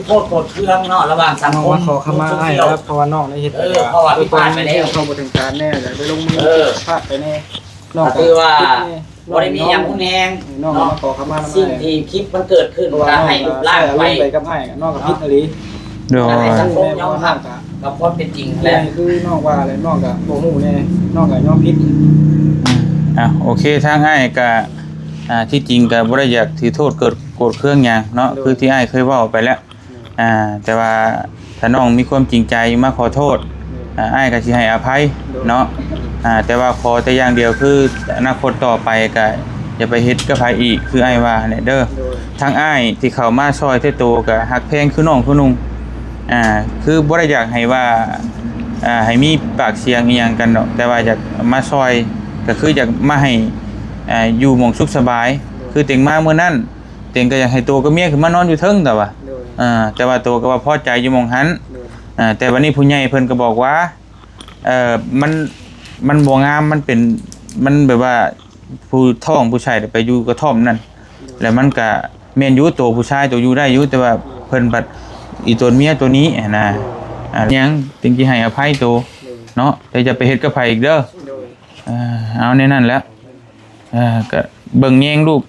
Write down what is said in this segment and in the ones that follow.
ໂທດໂກດເຄືອງເນາະ ລະຫວ່າງສັງຄົມ ມາຂໍຂະມາອ້າຍແລ້ວ ເພາະວ່ານ້ອງໄດ້ເຮັດ ເອີ ເພາະວ່າຜິດພາດໄປແລ້ວ ເຂົ້າບໍ່ເຖິງການແນ່ ໄດ້ລົງມື ເອີ ພາດໄປແນ່ ນ້ອງກໍຖືວ່າບໍ່ໄດ້ມີຫຍັງຮຸນແຮງ ນ້ອງກໍມາຂໍຂະມານຳອ້າຍ ສິ່ງທີ່ຄລິບມັນເກີດຂຶ້ນ ກໍໃຫ້ລົບລ້າງໄປ ນ້ອງກໍຜິດອີ່ຫຼີ ໂດຍ ກໍໃຫ້ສັງຄົມຍອມຮັບກັບຄວາມເປັນຈິງແຫຼະ ຄືນ້ອງວ່າແຫຼະ ນ້ອງກໍບໍ່ຮູ້ແນ່ ນ້ອງກໍຍອມຜິດ ອ່າ ໂອເຄ ທາງອ້າຍກໍ ອ່າ ທີ່ຈິງກໍບໍ່ໄດ້ຢາກຖືໂທດເກີດໂກດເຄືອງຫຍັງເນາະ ໂດຍ ຄືທີ່ອ້າຍເຄີຍເວົ້າໄປແລ້ວ ອ່າ ແຕ່ວ່າຖ້ານ້ອງມີຄວາມຈິງໃຈມາຂໍໂທດ ໂດຍ ອ່າ ອ້າຍກໍຊິໃຫ້ອະໄພ ໂດຍ ເນາະ ອ່າ ແຕ່ວ່າຂໍແຕ່ຢ່າງດຽວ ຄືອະນາຄົດຕໍ່ໄປກໍຢ່າໄປເຮັດກັບໃຜອີກ ຄືອ້າຍວ່າແຫຼະເດີ ໂດຍ ທາງອ້າຍທີ່ເຂົ້າມາຊ່ອຍແຕ່ໂຕກໍຮັກແພງຄືນ້ອງຄືນຸ່ງ ອ່າ ຄືບໍ່ໄດ້ຢາກໃຫ້ວ່າ ອ່າ ໃຫ້ມີປາກສຽງອີ່ຫຍັງກັນດອກ ແຕ່ວ່າຢາກມາຊ່ອຍ ກໍຄືຢາກມາໃຫ້ ອ່າ ຢູ່ໝ່ອງສຸກສະບາຍ ໂດຍ ຄືເຕັງມາມື້ນັ້ນ ເຕັງກໍຢາກໃຫ້ໂຕກັບເມຍຂຶ້ນມານອນຢູ່ເທິງ ແຕ່ວ່າ ໂດຍ ເອີ ແຕ່ວ່າໂຕກໍວ່າພໍໃຈຢູ່ໝ່ອງຫັ້ນ ໂດຍ ເອີ ແຕ່ບັດນີ້ຜູ້ໃຫຍ່ເພິ່ນກໍບອກວ່າ ເອີ ມັນ ມັນບໍ່ງາມ ມັນເປັນ ມັນແບບວ່າຜູ້ທ້ອງຜູ້ຊາຍໄປຢູ່ກະທ່ອມນັ້ນ ໂດຍ ແລ້ວມັນກະແມ່ນຢູ່ ໂຕຜູ້ຊາຍໂຕຢູ່ໄດ້ຢູ່ ແຕ່ວ່າ ໂດຍ ເພິ່ນບັດອີ່ຕົນເມຍໂຕນີ້ຫັ້ນນະ ໂດຍ ອ່າ ຫຍັງຈຶ່ງຊິໃຫ້ອະໄພໂຕ ໂດຍ ເນາະ ແຕ່ຢ່າໄປເຮັດກັບໃຜອີກເດີ ໂດຍ ເອີ ເອົາແນວນັ້ນແຫຼະ ເອີ ກະເບິ່ງແຍງລູກ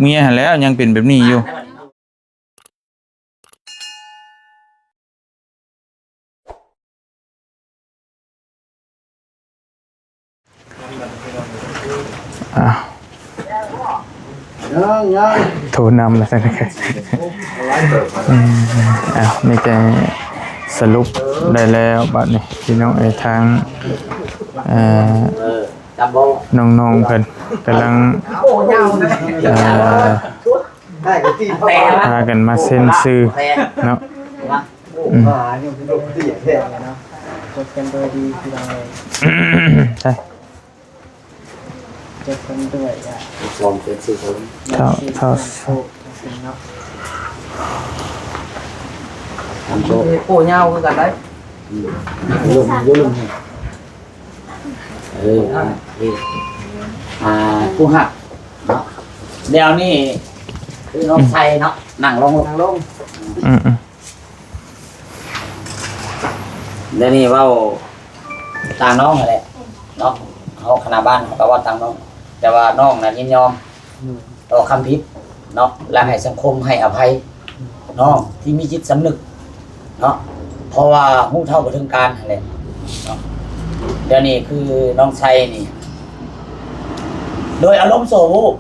ເມຍຫັ້ນແຫຼະ ຍັງເປັນແບບນີ້ຢູ່. ອ້າວ ຍັງ ຍັງ ໂທນຳແລ້ວຊັ້ນ ອືມ ອ້າວ ມີແຕ່ສະຫຼຸບໄດ້ແລ້ວບາດນີ້ ພີ່ນ້ອງເອີຍ ທາງ ເອີ ນ້ອງໆເພິ່ນກຳລັງ ເອີ ພາກັນມາເຊັນຊື່ເນາະ ອືມ ຈົບກັນໂດຍດີພີ່ນ້ອງເອີຍ ໃຊ່ ຈົບກັນດ້ວຍ ອ່າ ສອງເຈັດສີ່ສູນ ເທົ່າ ເທົ່າ ເນາະ ໂອ້ ຍາວຄືກັນໄດ໋ ອືມ ເອີ ອ່າ ຜູ້ຮັກເນາະ ແນວນີ້ຄືນ້ອງໄຊເນາະ ນັ່ງລົງ ນັ່ງລົງ ອືມ ດຽວນີ້ເວົ້າຕາມນ້ອງຫັ້ນແຫຼະເນາະ ເຮົາຄະນະບ້ານເຮົາກໍເວົ້າຕາມນ້ອງ ແຕ່ວ່ານ້ອງນະຍິນຍອມ ອືມ ຕໍ່ຄຳຜິດເນາະ ແລະ ໃຫ້ສັງຄົມໃຫ້ອະໄພນ້ອງທີ່ມີຈິດສຳນຶກເນາະ ເພາະວ່າຮູ້ເທົ່າບໍ່ເຖິງການຫັ້ນແຫຼະເນາະ ດຽວນີ້ຄືນ້ອງໄຊນີ້ ໂດຍອາລົມຊົ່ວວູບ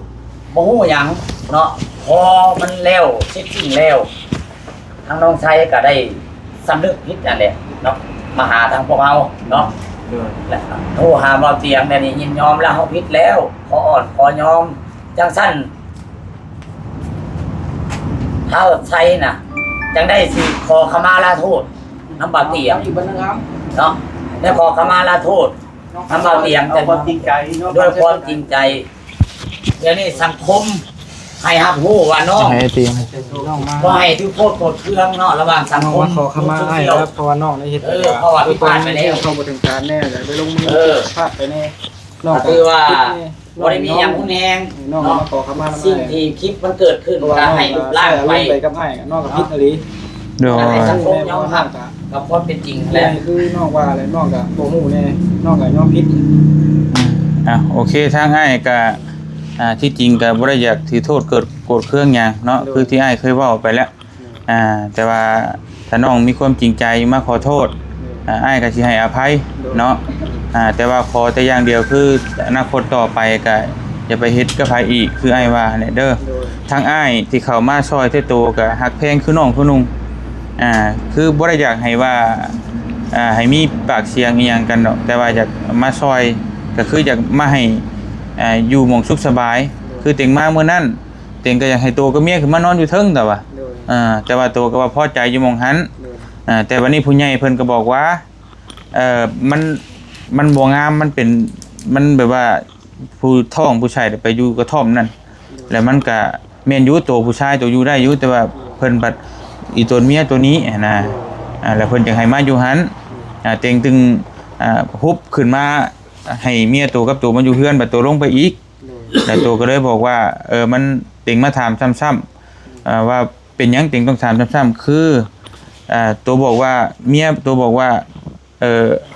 ບໍ່ຮູ້ຫຍັງເນາະ ພໍມັນແລ້ວ ເສັດສິ້ນແລ້ວ ທາງນ້ອງໄຊກໍໄດ້ສຳນຶກຜິດນັ້ນແຫຼະເນາະ ມາຫາທາງພວກເຮົາເນາະ ໂດຍ ແລະ ໂທຫາບ່າວຕຽງ ແນວນີ້ຍິນຍອມແລ້ວ ເຮົາຜິດແລ້ວ ຂໍອ່ອນຂໍຍອມ ຈັ່ງຊັ້ນ ທ້າວໄຊນະ ຈັ່ງໄດ້ຊິຂໍຂະມາລາໂທດນຳບ່າວຕຽງເນາະ ໄດ້ຂໍຂະມາລາໂທດ ທາງບ່າວຕຽງ ເອົາຄວາມຈິງໃຈເນາະ ດ້ວຍຄວາມຈິງໃຈ ດຽວນີ້ສັງຄົມໃຫ້ຮັບຮູ້ວ່ານ້ອງ ໃຫ້ຕຽງ ບໍ່ໃຫ້ຖືໂທດໂກດເຄືອງເນາະ ລະຫວ່າງສັງຄົມ ມາຂໍຂະມາອ້າຍແລ້ວ ເພາະວ່ານ້ອງໄດ້ເຮັດ ເອີ ເພາະວ່າຜິດພາດໄປແລ້ວ ເຂົ້າບໍ່ເຖິງການແນ່ ໄດ້ລົງມື ເອີ ພາດໄປແນ່ ນ້ອງກໍຖືວ່າບໍ່ໄດ້ມີຫຍັງຮຸນແຮງເນາະ ສິ່ງທີ່ຄລິບມັນເກີດຂຶ້ນ ກໍໃຫ້ລົບລ້າງໄປ ນ້ອງກໍຜິດອີ່ຫຼີ ໂດຍ ໃຫ້ສັງຄົມຍອມຮັບ ກັບຄວາມເປັນຈິງແຫຼະ ຄືນ້ອງວ່າແຫຼະ ນ້ອງກໍບໍ່ຮູ້ແນ່ ນ້ອງກໍຍອມຜິດ ອືມ ອ່າ ໂອເຄ ທາງອ້າຍກໍ ອ່າ ທີ່ຈິງກໍບໍ່ໄດ້ຢາກຖືໂທດເກີດໂກດເຄືອງຫຍັງເນາະ ໂດຍ ຄືທີ່ອ້າຍເຄີຍເວົ້າໄປແລ້ວ ໂດຍ ອ່າ ແຕ່ວ່າ ຖ້ານ້ອງມີຄວາມຈິງໃຈມາຂໍໂທດ ໂດຍ ອ່າ ອ້າຍກໍຊິໃຫ້ອະໄພ ໂດຍ ເນາະ ອ່າ ແຕ່ວ່າຂໍແຕ່ຢ່າງດຽວ ຄືອະນາຄົດຕໍ່ໄປກໍຢ່າໄປເຮັດກັບໃຜອີກ ຄືອ້າຍວ່າແຫຼະເດີ ໂດຍ ທາງອ້າຍທີ່ເຂົ້າມາຊ່ອຍແຕ່ໂຕກໍຮັກແພງຄືນ້ອງຄືນຸ່ງ ອ່າ ຄືບໍ່ໄດ້ຢາກໃຫ້ວ່າ ອ່າ ໃຫ້ມີປາກສຽງອີ່ຫຍັງກັນດອກ ແຕ່ວ່າຢາກມາຊ່ອຍ ກໍຄືຢາກມາໃຫ້ ອ່າ ຢູ່ໝ່ອງສຸກສະບາຍ ໂດຍ ຄືເຕັງມາມື້ນັ້ນ ເຕັງກໍຢາກໃຫ້ໂຕກັບເມຍຂຶ້ນມານອນຢູ່ເທິງ ແຕ່ວ່າ ໂດຍ ເອີ ແຕ່ວ່າໂຕກໍວ່າພໍໃຈຢູ່ໝ່ອງຫັ້ນ ໂດຍ ເອີ ແຕ່ບັດນີ້ຜູ້ໃຫຍ່ເພິ່ນກໍບອກວ່າ ເອີ ມັນ ມັນບໍ່ງາມ ມັນເປັນ ມັນແບບວ່າຜູ້ທ້ອງຜູ້ຊາຍໄປຢູ່ກະທ່ອມນັ້ນ ໂດຍ ແລ້ວມັນກະແມ່ນຢູ່ ໂຕຜູ້ຊາຍໂຕຢູ່ໄດ້ຢູ່ ແຕ່ວ່າເພິ່ນບັດອີ່ຕົນເມຍໂຕນີ້ຫັ້ນນະ ໂດຍ ອ່າ ແລ້ວເພິ່ນຢາກໃຫ້ມາຢູ່ຫັ້ນ ໂດຍ ອ່າ ເຕັງຈຶ່ງ ອ່າ ຮຸບຂຶ້ນມາໃຫ້ເມຍໂຕກັບໂຕມາຢູ່ເຮືອນ ບັດໂຕລົງໄປອີກ ໂດຍ ແລ້ວໂຕກໍເລີຍບອກວ່າ ເອີ ມັນ ເຕັງມາຖາມຊ້ຳໆ ເອີ ວ່າ ເປັນຫຍັງເຕັງຕ້ອງຖາມຊ້ຳໆ ຄື ອ່າ ໂຕບອກວ່າ ເມຍໂຕບອກວ່າ ເອີ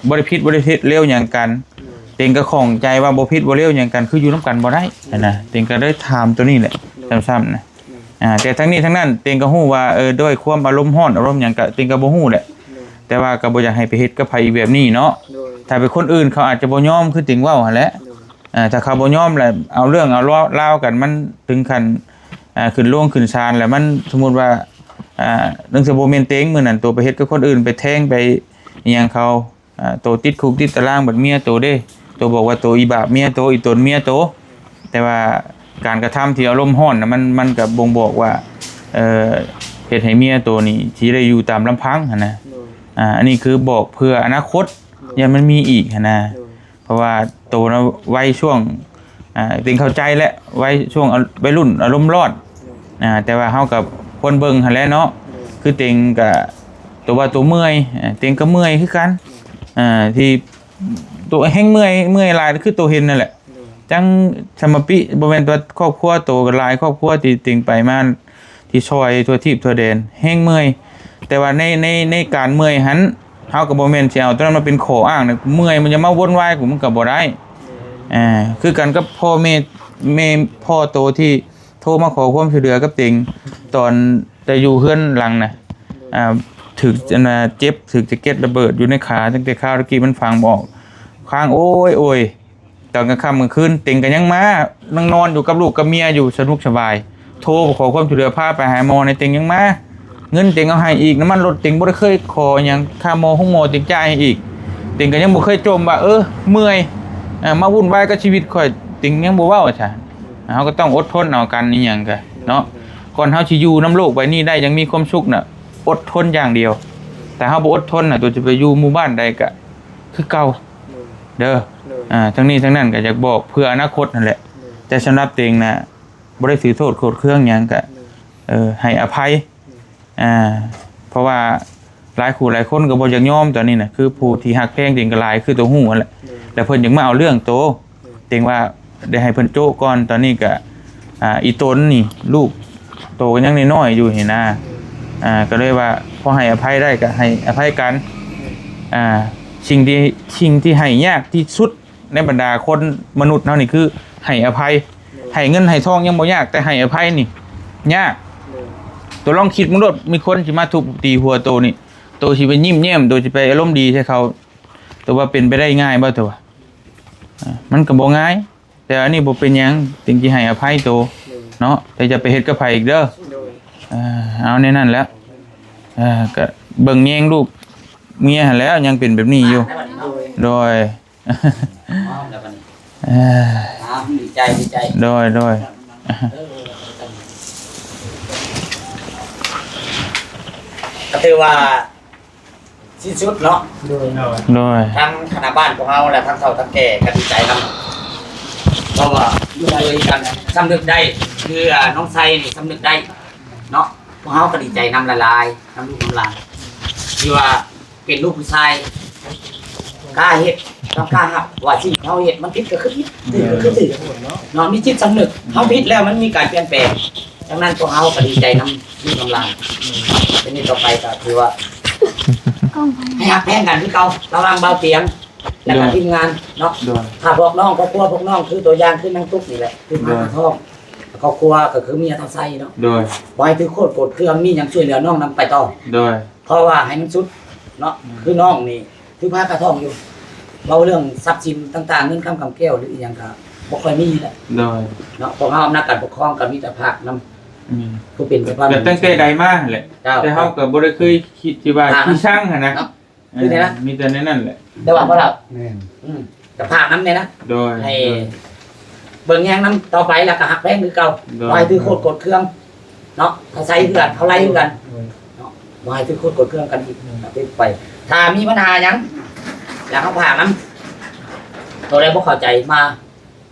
ບໍ່ໄດ້ຜິດບໍ່ໄດ້ເຮັດເລວຫຍັງກັນ ໂດຍ ເຕັງກໍຂ້ອງໃຈວ່າບໍ່ຜິດບໍ່ເລວຫຍັງກັນ ຄືຢູ່ນຳກັນບໍ່ໄດ້ ໂດຍ ຫັ້ນນະ ເຕັງກໍເລີຍຖາມໂຕນີ້ແຫຼະ ໂດຍ ຊ້ຳໆນະ ໂດຍ ອ່າ ແຕ່ທັງນີ້ທັງນັ້ນ ເຕັງກໍຮູ້ວ່າ ເອີ ດ້ວຍຄວາມອາລົມຮ້ອນ ອາລົມຫຍັງ ກໍເຕັງກໍບໍ່ຮູ້ແຫຼະ ໂດຍ ແຕ່ວ່າກໍບໍ່ຢາກໃຫ້ໄປເຮັດກັບໃຜອີກແບບນີ້ເນາະ ໂດຍ ຖ້າເປັນຄົນອື່ນເຂົາອາດຈະບໍ່ຍອມຄືເຕັງເວົ້າຫັ້ນແຫຼະ ໂດຍ ອ່າ ຖ້າເຂົາບໍ່ຍອມແລ້ວ ເອົາເລື່ອງເອົາລາວກັນ ມັນເຖິງຂັ້ນ ອ່າ ຂຶ້ນໂລງຂຶ້ນສານແລ້ວ ມັນ ສົມມຸດວ່າ ອ່າ ໜຶ່ງ ຊິບໍ່ແມ່ນເຕັງ ມື້ນັ້ນໂຕໄປເຮັດກັບຄົນອື່ນ ໄປແທງໄປອີ່ຫຍັງເຂົາ ອ່າ ໂຕຕິດຄຸກຕິດຕາລາງ ບັດເມຍໂຕເດ້ ໂຕບອກວ່າໂຕອີ່ບາບເມຍໂຕ ອີ່ຕົນເມຍໂຕ ແຕ່ວ່າການກະທຳທີ່ອາລົມຮ້ອນນະ ມັນ ມັນກໍບົ່ງບອກວ່າ ເອີ ເຮັດໃຫ້ເມຍໂຕນີ້ຊິໄດ້ຢູ່ຕາມລຳພັງຫັ້ນນະ ໂດຍ ອ່າ ອັນນີ້ຄືບອກເພື່ອອະນາຄົດ ໂດຍ ຢ້ານມັນມີອີກຫັ້ນນະ ໂດຍ ເພາະວ່າໂຕນະໄວຊ່ວງ ອ່າ ເຕັງເຂົ້າໃຈແຫຼະ ໄວຊ່ວງອາ ໄວລຸ້ນອາລົມຮ້ອນ ໂດຍ ອ່າ ແຕ່ວ່າເຮົາກໍຄວນເບິ່ງຫັ້ນແຫຼະເນາະ ໂດຍ ຄືເຕັງກໍ ໂຕວ່າໂຕເມື່ອຍ ອ່າ ເຕັງກໍເມື່ອຍຄືກັນ ໂດຍ ອ່າ ທີ່ໂຕແຮ່ງເມື່ອຍ ເມື່ອຍຫຼາຍຄືໂຕເຫັນນັ້ນແຫຼະ ໂດຍ ຈັ່ງສຳມະປິ ບໍ່ແມ່ນແຕ່ຄອບຄົວໂຕກໍຫຼາຍຄອບຄົວທີ່ເຕັງໄປມາ ທີ່ຊ່ອຍທົ່ວທີບທົ່ວແດນ ແຮ່ງເມື່ອຍ ແຕ່ວ່າໃນ ໃນ ໃນການເມື່ອຍຫັ້ນ ເຮົາກໍບໍ່ແມ່ນຊິເອົາຕົວນັ້ນມາເປັນຂໍ້ອ້າງນະ ເມື່ອຍມັນຈະມາວົນວາຍກູມັນກໍບໍ່ໄດ້ ໂດຍ ອ່າ ຄືກັນກັບພໍ່ແມ່ ແມ່ ພໍ່ໂຕທີ່ໂທມາຂໍຄວາມຊ່ວຍເຫຼືອກັບເຕັງ ຕອນແຕ່ຢູ່ເຮືອນຫຼັງນະ ໂດຍ ອ່າ ຖືກອັນນ່າເຈັບ ຖືກສະເກັດລະເບີດຢູ່ໃນຂາ ຕັ້ງແຕ່ຄາວຕະກີ້ມັນຝັງບໍ່ອອກ ຄ້າງໂອຍໂອຍ ຕອນກາງຄ່ຳກາງຄືນເຕັງກໍຍັງມາ ນັ່ງນອນຢູ່ກັບລູກກັບເມຍຢູ່ສະໜຸກສະບາຍ ໂທຂໍຄວາມຊ່ວຍເຫຼືອ ພາໄປຫາໝໍໃນເຕັງຍັງມາ ເງິນເຕັງເອົາໃຫ້ອີກ ນ້ຳມັນລົດເຕັງບໍ່ໄດ້ເຄີຍຂໍຫຍັງ ຄ່າໝໍໂຮງໝໍເຕັງຈ່າຍໃຫ້ອີກ ເຕັງກໍຍັງບໍ່ເຄີຍຈົ່ມວ່າ ເອີ ເມື່ອຍ ເອີ ມາວຸ່ນວາຍກັບຊີວິດຂ້ອຍ ເຕັງຍັງບໍ່ເວົ້າຊະ ເຮົາກໍຕ້ອງອົດທົນເອົາກັນ ອີ່ຫຍັງກະເນາະ ກ່ອນເຮົາຊິຢູ່ນຳໂລກໃບນີ້ໄດ້ຢ່າງມີຄວາມສຸກນະ ອົດທົນຢ່າງດຽວ ຖ້າເຮົາບໍ່ອົດທົນນະ ໂຕຈະໄປຢູ່ໝູ່ບ້ານໃດກະຄືເກົ່າ ໂດຍ ເດີ ໂດຍ ອ່າ ທັງນີ້ທັງນັ້ນກໍຢາກບອກເພື່ອອະນາຄົດຫັ້ນແຫຼະ ໂດຍ ແຕ່ສຳລັບເຕັງນະ ບໍ່ໄດ້ຖືໂທດໂກດເຄືອງຫຍັງ ກໍ ໂດຍ ເອີ ໃຫ້ອະໄພ ໂດຍ ອ່າ ເພາະວ່າຫຼາຍຄູ່ຫຼາຍຄົນກໍບໍ່ຢາກຍອມຕອນນີ້ນະ ຄືຜູ້ທີ່ຮັກແພງເຕັງກໍຫຼາຍ ຄືໂຕຮູ້ຫັ້ນແຫຼະ ໂດຍ ແລ້ວເພິ່ນຢາກມາເອົາເລື່ອງໂຕ ໂດຍ ເຕັງວ່າໄດ້ໃຫ້ເພິ່ນໂຈະກ່ອນ ຕອນນີ້ກະ ອ່າ ອີ່ຕົນນີ້ ລູກໂຕກໍຍັງນ້ອຍໆຢູ່ຫັ້ນນາ ໂດຍ ອ່າ ກໍເລີຍວ່າພໍໃຫ້ອະໄພໄດ້ກໍໃຫ້ອະໄພກັນ ໂດຍ ອ່າ ສິ່ງທີ່ ສິ່ງທີ່ໃຫ້ຍາກທີ່ສຸດໃນບັນດາຄົນມະນຸດເຮົານີ້ຄືໃຫ້ອະໄພ ໂດຍ ໃຫ້ເງິນໃຫ້ທອງຍັງບໍ່ຍາກ ແຕ່ໃຫ້ອະໄພນີ້ຍາກ ໂດຍ ໂຕລອງຄິດເບິ່ງໂລດ ມີຄົນຊິມາທຸບຕີຫົວໂຕນີ້ ໂຕຊິໄປຍິ້ມແຍ້ມ ໂຕຊິໄປອາລົມດີໃສ່ເຂົາ ໂຕວ່າເປັນໄປໄດ້ງ່າຍບໍ່ ໂຕວ່າ ອ່າ ມັນກໍບໍ່ງ່າຍ ແຕ່ອັນນີ້ບໍ່ເປັນຫຍັງ ເຕັງຊິໃຫ້ອະໄພໂຕ ໂດຍ ເນາະ ແຕ່ຢ່າໄປເຮັດກັບໃຜອີກເດີ ໂດຍ ເອີ ເອົາແນວນັ້ນແຫຼະ ເອີ ກໍເບິ່ງແຍງລູກເມຍຫັ້ນແຫຼະ ຍັງເປັນແບບນີ້ຢູ່ ໂດຍ ໂດຍ ເອົາແລ້ວບັດນີ້ ເອີ ອ່າ ດີໃຈ ດີໃຈ ໂດຍ ໂດຍ ເອີ ກໍຖືວ່າ ສິ້ນສຸດເນາະ ໂດຍ ໂດຍ ໂດຍ ທັງຄະນະບ້ານພວກເຮົາ ແລະ ທັງເຖົ້າທັງແກ່ກໍດີໃຈນຳ ເພາະວ່າຢູ່ນຳກັນສຳນຶກໄດ້ ຄື ອ່າ ນ້ອງໄຊນີ້ສຳນຶກໄດ້ເນາະ ພວກເຮົາກໍດີໃຈນຳຫຼາຍໆ ນຳລູກນຳຫຼານ ທີ່ວ່າເປັນລູກຜູ້ຊາຍ ກ້າເຮັດ ຕ້ອງກ້າຮັບວ່າສິ່ງທີ່ເຮົາເຮັດມັນຜິດກໍຄືຜິດ ຖືກກໍຄືຖືກເນາະ ມີຈິດສຳນຶກ ເຮົາຜິດແລ້ວມັນມີການປ່ຽນແປງ ດັ່ງນັ້ນພວກເຮົາກໍດີໃຈນຳລູກນຳຫຼານ ເປັນນີ້ຕໍ່ໄປກໍຖືວ່າ ໃຫ້ຮັກແພງກັນຄືເກົ່າ ລະຫວ່າງບ່າວຕຽງ ແລະກໍ ໂດຍ ທີມງານເນາະ ໂດຍ ຖ້າພວກນ້ອງຄອບຄົວພວກນ້ອງຄືຕົວຢ່າງຄືນາງຕຸກນີ້ແຫຼະ ຄື ໂດຍ ມາກະທ້ອງ ຄອບຄົວກໍຄືເມຍທ້າວໄຊເນາະ ໂດຍ ບໍ່ໃຫ້ຖືໂຄດໂກດເຄືອງ ມີຫຍັງຊ່ວຍເຫຼືອນ້ອງນຳໄປຕໍ່ ໂດຍ ເພາະວ່າໃຫ້ມັນສຸດເນາະ ອືມ ຄືນ້ອງນີ້ຖືພາກະທ້ອງຢູ່ ເວົ້າເລື່ອງຊັບສິນຕ່າງໆ ເງິນຄຳກຳແກ້ວ ຫຼືອີ່ຫຍັງກໍບໍ່ຄ່ອຍມີແຫຼະ ໂດຍ ເນາະ ພວກເຮົາອຳນາດການປົກຄອງກໍມີແຕ່ພາກນຳ ອືມ ຜູ້ເປັນສະພາບ ແຕ່ຕັ້ງແຕ່ໃດມາຫັ້ນແຫຼະ ເຈົ້າ ແຕ່ເຮົາກໍບໍ່ໄດ້ເຄີຍຄິດທີ່ວ່າ ອ່າ ທີ່ຊັງຫັ້ນນະ ເອີ ຄືແນວນັ້ນ ມີແຕ່ໃນນັ້ນແຫຼະ ແຕ່ວ່າບໍ່ເທົ່າ ແມ່ນ ອືມ ກໍພາກນຳແດ່ນະ ໂດຍ ໃຫ້ ໂດຍ ເບິ່ງແຍງນຳຕໍ່ໄປ ແລ້ວກໍຮັກແພງຄືເກົ່າ ໂດຍ ບໍ່ໃຫ້ຖືໂຄດໂກດເຄືອງເນາະ ເຮົາໃຊ້ເຮືອນ ເຮົາໄລ່ຄືກັນ ໂດຍ ເນາະ ບໍ່ໃຫ້ຖືໂຄດໂກດເຄືອງກັນອີກ ໂດຍ ຕໍ່ໄປ ຖ້າມີບັນຫາຫຍັງ ຢາກເຮົາພາກນຳ ໂຕໃດບໍ່ເຂົ້າໃຈມາ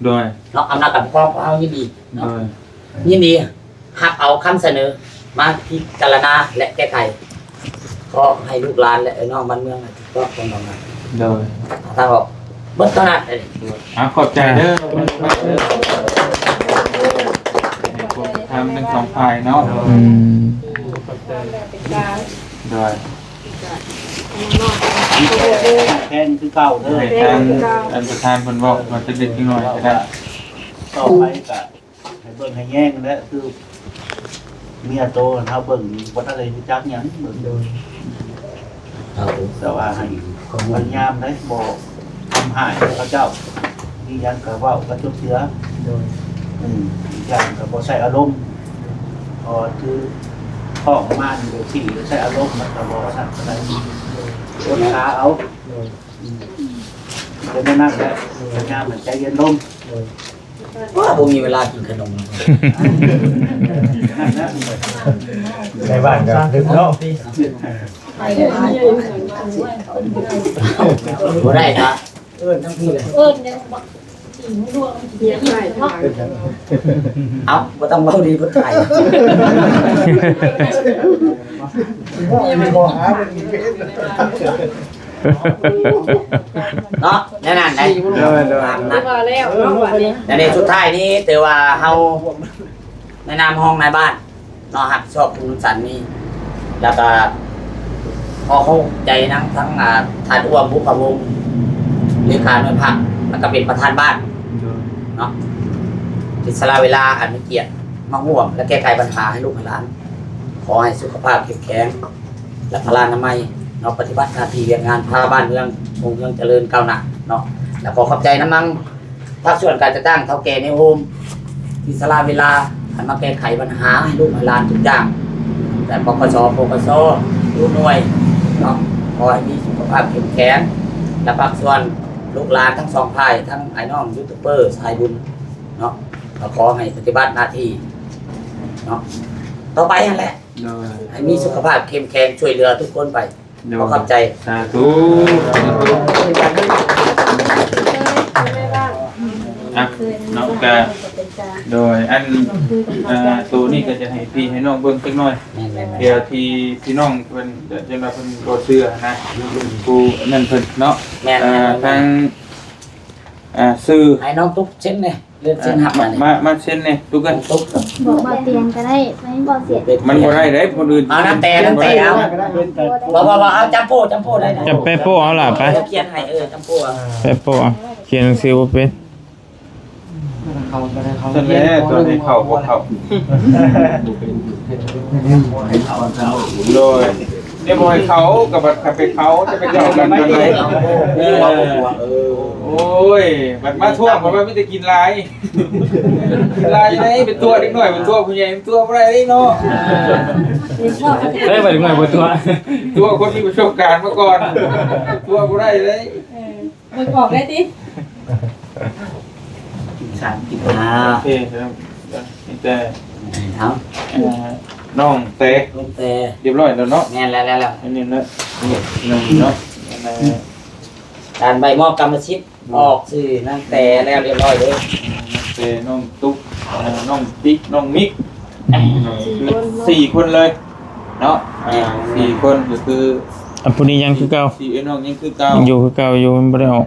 ໂດຍ ເນາະ ອຳນາດການປົກຄອງຂອງເຮົາຍິນດີເນາະ ໂດຍ ຍິນດີຮັບເອົາຄຳສະເໜີມາພິຈາລະນາ ແລະ ແກ້ໄຂ ຂໍໃຫ້ລູກຫຼານ ແລະ ເອື້ອຍນ້ອງບ້ານເມືອງໃຫ້ຖືກຕ້ອງຕ້ອງນຳ ໂດຍ ທາງອອກເບິດເທົ່ານັ້ນເດ້ ໂດຍ ອ່າ ຂອບໃຈເດີ ໃຫ້ຄວາມເປັນທຳທັງສອງຝ່າຍເນາະ ອືມ ໂດຍ ແພງຄືເກົ່າເດີ ໃຫ້ທາງ ແພງຄືເກົ່າ ທ່ານປະທານເພິ່ນເວົ້າມາແຕ່ເດັກນ້ອຍກໍໄດ້ ຕໍ່ໄປກໍໃຫ້ເບິ່ງໃຫ້ແຍງແຫຼະ ຄືເມຍໂຕເຮົາເບິ່ງບໍ່ທັນໄດ້ຮູ້ຈັກຫຍັງເບິ່ງ ໂດຍ ເອົາ ແຕ່ວ່າໃຫ້ພະຍາຍາມໄດ້ ບໍ່ທຳຮ້າຍເຂົາເຈົ້າ ມີຫຍັງກໍເວົ້າກັນຈົບເທື່ອ ໂດຍ ອືມ ອີກຢ່າງກໍບໍ່ໃຊ້ອາລົມ ເພາະວ່າຄືທ້ອງມານີ້ໂດຍທີ່ໃຊ້ອາລົມມັນກໍບໍ່ນັ້ນປານໃດ ອົດທາເອົາ ໂດຍ ອືມ ເປັນແນວນັ້ນແຫຼະ ພະຍາຍາມໃຫ້ໃຈເຢັນລົງ ໂດຍ ວ່າບໍ່ມີເວລາກິນຂະໜົມ ໃນບ້ານກໍດຶກເນາະ ບໍ່ໄດ້ກໍເອີ້ນທັງພີ້ເລີຍ ເອີ້ນແລ້ວ ເອົ້າ ບໍ່ຕ້ອງເວົ້າດີ ເພິ່ນຖ່າຍ ເນາະ ແນວນັ້ນໄດ໋ ໂດຍ ໂດຍ ຕາມນັ້ນ ວ່າແລ້ວເນາະ ບັດນີ້ ແນວນີ້ສຸດທ້າຍນີ້ ຖືວ່າເຮົາໃນນາມຮອງນາຍບ້ານເນາະ ຮັບຜິດຊອບທຸກສັນນີ້ ແລ້ວກໍຂໍຂອບໃຈນຳທັງ ອ່າ ທ່ານອ້ວມ ບຸບພະວົງ ເລຂາໜ່ວຍພັກ ແລ້ວກໍເປັນປະທານບ້ານ ໂດຍ ເນາະ ທີ່ສະຫຼະເວລາອັນມີກຽດມາຮ່ວມ ແລະ ແກ້ໄຂບັນຫາໃຫ້ລູກໃຫ້ຫຼານ ຂໍໃຫ້ສຸຂະພາບເຂັ້ມແຂງ ແລະ ພະລານາໄມເນາະ ປະຕິບັດໜ້າທີ່ວຽກງານ ພາບ້ານເມືອງຮຸ່ງເຮືອງຈະເລີນກ້າວໜ້າເນາະ ແລະ ຂໍຂອບໃຈນຳນາງ ພາກສ່ວນການຈັດຕັ້ງເຖົ້າແກ່ໃນໂຮມ ທີ່ສະຫຼະເວລາ ອັນມາແກ້ໄຂບັນຫາໃຫ້ລູກໃຫ້ຫຼານທຸກຢ່າງ ແຕ່ ປກສ ປກສ ທຸກໜ່ວຍເນາະ ຂໍໃຫ້ມີສຸຂະພາບເຂັ້ມແຂງ ແລະ ພາກສ່ວນລູກຫຼານທັງສອງຝ່າຍ ທັງອ້າຍນ້ອງຢູທູບເບີສາຍບຸນເນາະ ກໍຂໍໃຫ້ປະຕິບັດໜ້າທີ່ເນາະ ຕໍ່ໄປຫັ້ນແຫຼະ ໂດຍ ໃຫ້ມີສຸຂະພາບເຂັ້ມແຂງ ຊ່ວຍເຫຼືອທຸກຄົນໄປ ໂດຍ ຂໍຂອບໃຈ ສາທຸ ສາທຸ ອ່ະ ເນາະ ກະ ໂດຍ ອັນ ອ່າ ໂຕນີ້ກໍຈະໃຫ້ພີ່ໃຫ້ນ້ອງເບິ່ງຈັກໜ່ອຍ ແມ່ນໆໆ ເພື່ອທີ່ພີ່ນ້ອງເພິ່ນ ຈະວ່າເພິ່ນບໍ່ເຊື່ອນະ ຜູ້ນັ້ນເພິ່ນເນາະ ແມ່ນໆ ອ່າ ທາງ ອ່າ ຊື່ ໃຫ້ນ້ອງຕຸກເຊັນແດ່. ເລື່ອນເຊັນຮັບມານີ້ ມາ ມາເຊັນແດ່ ຕຸກເອີຍ ຕຸກ ບອກບໍ່ຕຽງກໍໄດ້ ມັນບໍ່ເສຍ ມັນບໍ່ໄດ້ເດ້ ຄົນອື່ນ ເອົານຳແຕ່ ນຳແຕ່ ເອົາ ບໍ່ ບໍ່ ບໍ່ ເອົາຈຳໂປ້ ຈຳໂປ້ໄດ້ນະ ຈຳແປໂປ້ເອົາລະ ໄປ ຂຽນໃຫ້ ເອີ ຈຳໂປ້ ແປໂປ້ ຂຽນໜັງສືບໍ່ເປັນ ເຂົາ ເຂົາ ຊັ້ນແຫຼະ ຕອນໃຫ້ເຂົ້າບໍ່ເຂົ້າ ໂດຍ ນີ້ບໍ່ໃຫ້ເຂົ້າ ກໍບັດໄປເຂົ້າ ຈະໄປເຂົ້າກັນຕອນໃດ ເອີ ໂອ້ຍ ບັດມາທວງ ບັດວ່າມີແຕ່ກິນຫຼາຍ ກິນຫຼາຍຢູ່ໃດ ໄປຕົວະເດັກນ້ອຍ ໄປຕົວະຜູ້ໃຫຍ່ ໄປຕົວະບໍ່ໄດ້ເດ້ເນາະ ເອີ ໄປເດັກນ້ອຍບໍ່ຕົວະ ຕົວະຄົນມີປະສົບການມາກ່ອນ ຕົວະບໍ່ໄດ້ເດ້ ເອີ ບໍ່ອອກໄດ້ຕິ ສາມສິບຫ້າ ໂອເຄ ມີແຕ່ ເອົາ ເອີ ນ້ອງແຕ ນ້ອງແຕ ຮຽບຮ້ອຍແລ້ວເນາະ ແມ່ນແລ້ວ ແລ້ວ ອັນນີ້ເນາະ ນີ້ເນາະ ອັນນັ້ນ ການໃບມອບກຳມະສິດ ອອກຊື່ນາງແຕແລ້ວຮຽບຮ້ອຍເດີ ແຕ່ນ້ອງຕຸກ ເອີ ນ້ອງຕິກ ນ້ອງມິກ ເອີ ຄືສີ່ຄົນເລີຍເນາະ ອ່າ ສີ່ຄົນກໍຄື ອັນຜູ້ນີ້ຍັງຄືເກົ່າ ສີ່ ເອີ ນ້ອງຍັງຄືເກົ່າ ຍັງຢູ່ຄືເກົ່າຢູ່ ມັນບໍ່ໄດ້ອອກ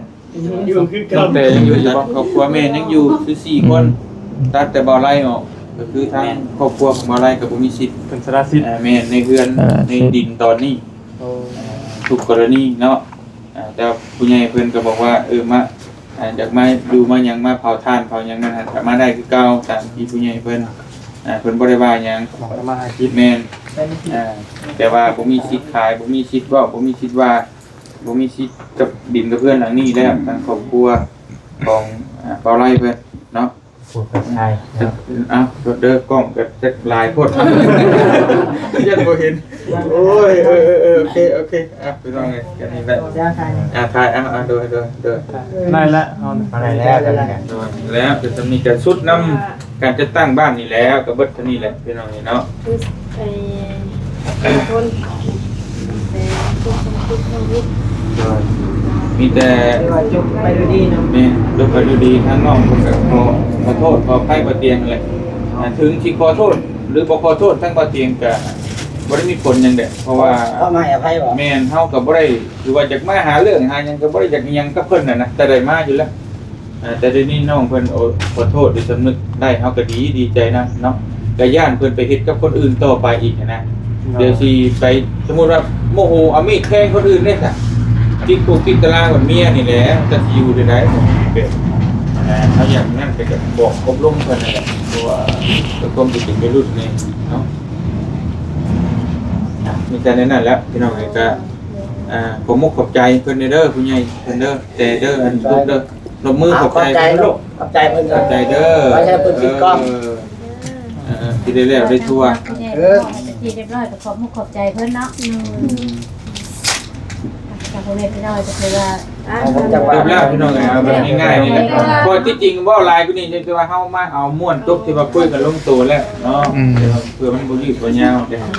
ຢູ່ຄືເກົ່າ ແຕ່ຍັງຢູ່ຢູ່ບໍ່ ຄອບຄົວແມ່ຍັງຢູ່ຄືສີ່ຄົນ ຕັດແຕ່ບ່າວໄລອອກ ກໍຄືທາງຄອບຄົວຂອງບ່າວໄລກໍບໍ່ມີສິດ ເປັນສາລະສິດ ອ່າ ແມ່ນ ໃນເຮືອນ ສາລະສິດ ໃນດິນຕອນນີ້ ໂອ້ ອ່າ ທຸກກໍລະນີເນາະ ອ່າ ແຕ່ຜູ້ໃຫຍ່ເພິ່ນກໍບອກວ່າ ເອີ ມາ ອ່າ ຢາກມາຢູ່ມາຫຍັງ ມາເຜົາຖ່ານເຜົາຫຍັງນັ້ນ ກໍມາໄດ້ຄືເກົ່າ ຕາມທີ່ຜູ້ໃຫຍ່ເພິ່ນ ອ່າ ເພິ່ນບໍ່ໄດ້ວ່າຫຍັງ ມາຫາກິນ ແມ່ນ ອ່າ ແຕ່ວ່າບໍ່ມີສິດຂາຍ ບໍ່ມີສິດເວົ້າ ບໍ່ມີສິດວ່າ ບໍ່ມີສິດກັບດິນກັບເຮືອນຫຼັງນີ້ແລ້ວ ທາງຄອບຄົວຂອງ ອ່າ ບ່າວໄລເພິ່ນເນາະ. ຜູ້ເປັນຊາຍເນາະ ເອົາ ໂທດເດີ ກ້ອງກໍຈັກຫຼາຍໂພດ ຢ້ານບໍ່ເຫັນ ໂອ້ຍ ເອີ ເອີ ເອີ ໂອເຄ ໂອເຄ ອ່ະ ພີ່ນ້ອງເອີຍ ກັນນີ້ແຫຼະ ອ່າ ຖ່າຍ ອ່າ ໂດຍ ໂດຍ ໂດຍ ໄດ້ແລ້ວ ເອົາ ໄດ້ແລ້ວ ໄດ້ແລ້ວ ເປັນສ່ຳນີ້ກໍສຸດນຳການຈັດຕັ້ງບ້ານນີ້ແຫຼະ ກໍເບິດເທົ່ານີ້ແຫຼະ ພີ່ນ້ອງເອີຍເນາະ. ໄປຄົນ ແຕ່ຄົນຄົນຄົນໂຄວິດ ໂດຍ ມີແຕ່ ຖືວ່າຈົບໄປດ້ວຍດີເນາະ ແມ່ນ ຈົບໄປດ້ວຍດີ ທາງນ້ອງເພິ່ນກໍຂໍ ຂໍໂທດ ຂໍອະໄພບໍ່ຕຽງແຫຼະ ອ່າ ເຖິງຊິຂໍໂທດ ຫຼື ບໍ່ຂໍໂທດ ທາງບໍ່ຕຽງກໍບໍ່ໄດ້ມີຜົນຫຍັງແຫຼະ ເພາະວ່າ ເຂົາໃຫ້ອະໄພບໍ່ ແມ່ນ ເຮົາກໍບໍ່ໄດ້ ຄືວ່າຢາກມາຫາເລື່ອງຫາຫຍັງ ກໍບໍ່ໄດ້ຢາກອີ່ຫຍັງກັບເພິ່ນຫັ້ນນະ ແຕ່ໄດ້ມາຢູ່ແລ້ວ. ອ່າ ແຕ່ດຽວນີ້ນ້ອງເພິ່ນ ໂອ້ ຂໍໂທດ ໄດ້ສຳນຶກໄດ້ ເຮົາກໍດີ ດີໃຈນຳເນາະ ກໍຢ້ານເພິ່ນໄປເຮັດກັບຄົນອື່ນຕໍ່ໄປອີກຫັ້ນນະ ດຽວຊິໄປ ສົມມຸດວ່າໂມໂຫເອົາມີດແທງຄົນອື່ນເດ້ ຕິດຄຸກຕິດຕາລາງແບບເມຍນີ້ແຫຼະ ຈັກຊິຢູ່ແນວໃດ. ເປັນ ເອີ ເຮົາຢ່າງນັ້ນໄປກໍບອກອົບຮົມເພິ່ນນັ້ນແຫຼະ ເພາະວ່າເພື່ອຄວາມຊິເປັນໄວລຸ້ນນີ້ເນາະ. ອ່ະ ມີແຕ່ແນວນັ້ນແຫຼະ ພີ່ນ້ອງເອີຍ. ກໍ ອ່າ ຂອບມຸກຂອບໃຈເພິ່ນເດີ ຜູ້ໃຫຍ່ເພິ່ນເດີ ແຕ່ເດີ ອັນລູກເດີ ລົບມືຂອບໃຈ ຂອບໃຈເພິ່ນເດີ ຂອບໃຈເດີ ເອີ ເອີ ທີ່ໄດ້ແລ້ວໄດ້ທົ່ວ ເອີ ເປັນທີ່ຮຽບຮ້ອຍ ກໍຂອບມຸກຂອບໃຈເພິ່ນເນາະ. ອືມ ກໍບໍ່ແມ່ນພີ່ນ້ອງ ກໍຄືວ່າ ຈົບແລ້ວພີ່ນ້ອງເອີຍ ເອົາແບບງ່າຍໆນີ້ແຫຼະ. ເພາະທີ່ຈິງເວົ້າຫຼາຍກວ່ານີ້ ແຕ່ວ່າເຮົາມາເອົາມ່ວນຈົບທີ່ວ່າຄຸຍກັນລົງໂຕແລ້ວເນາະ. ອືມ ເພື່ອມັນບໍ່ຍືດບໍ່ຍາວເດ້. ຈັ່ງ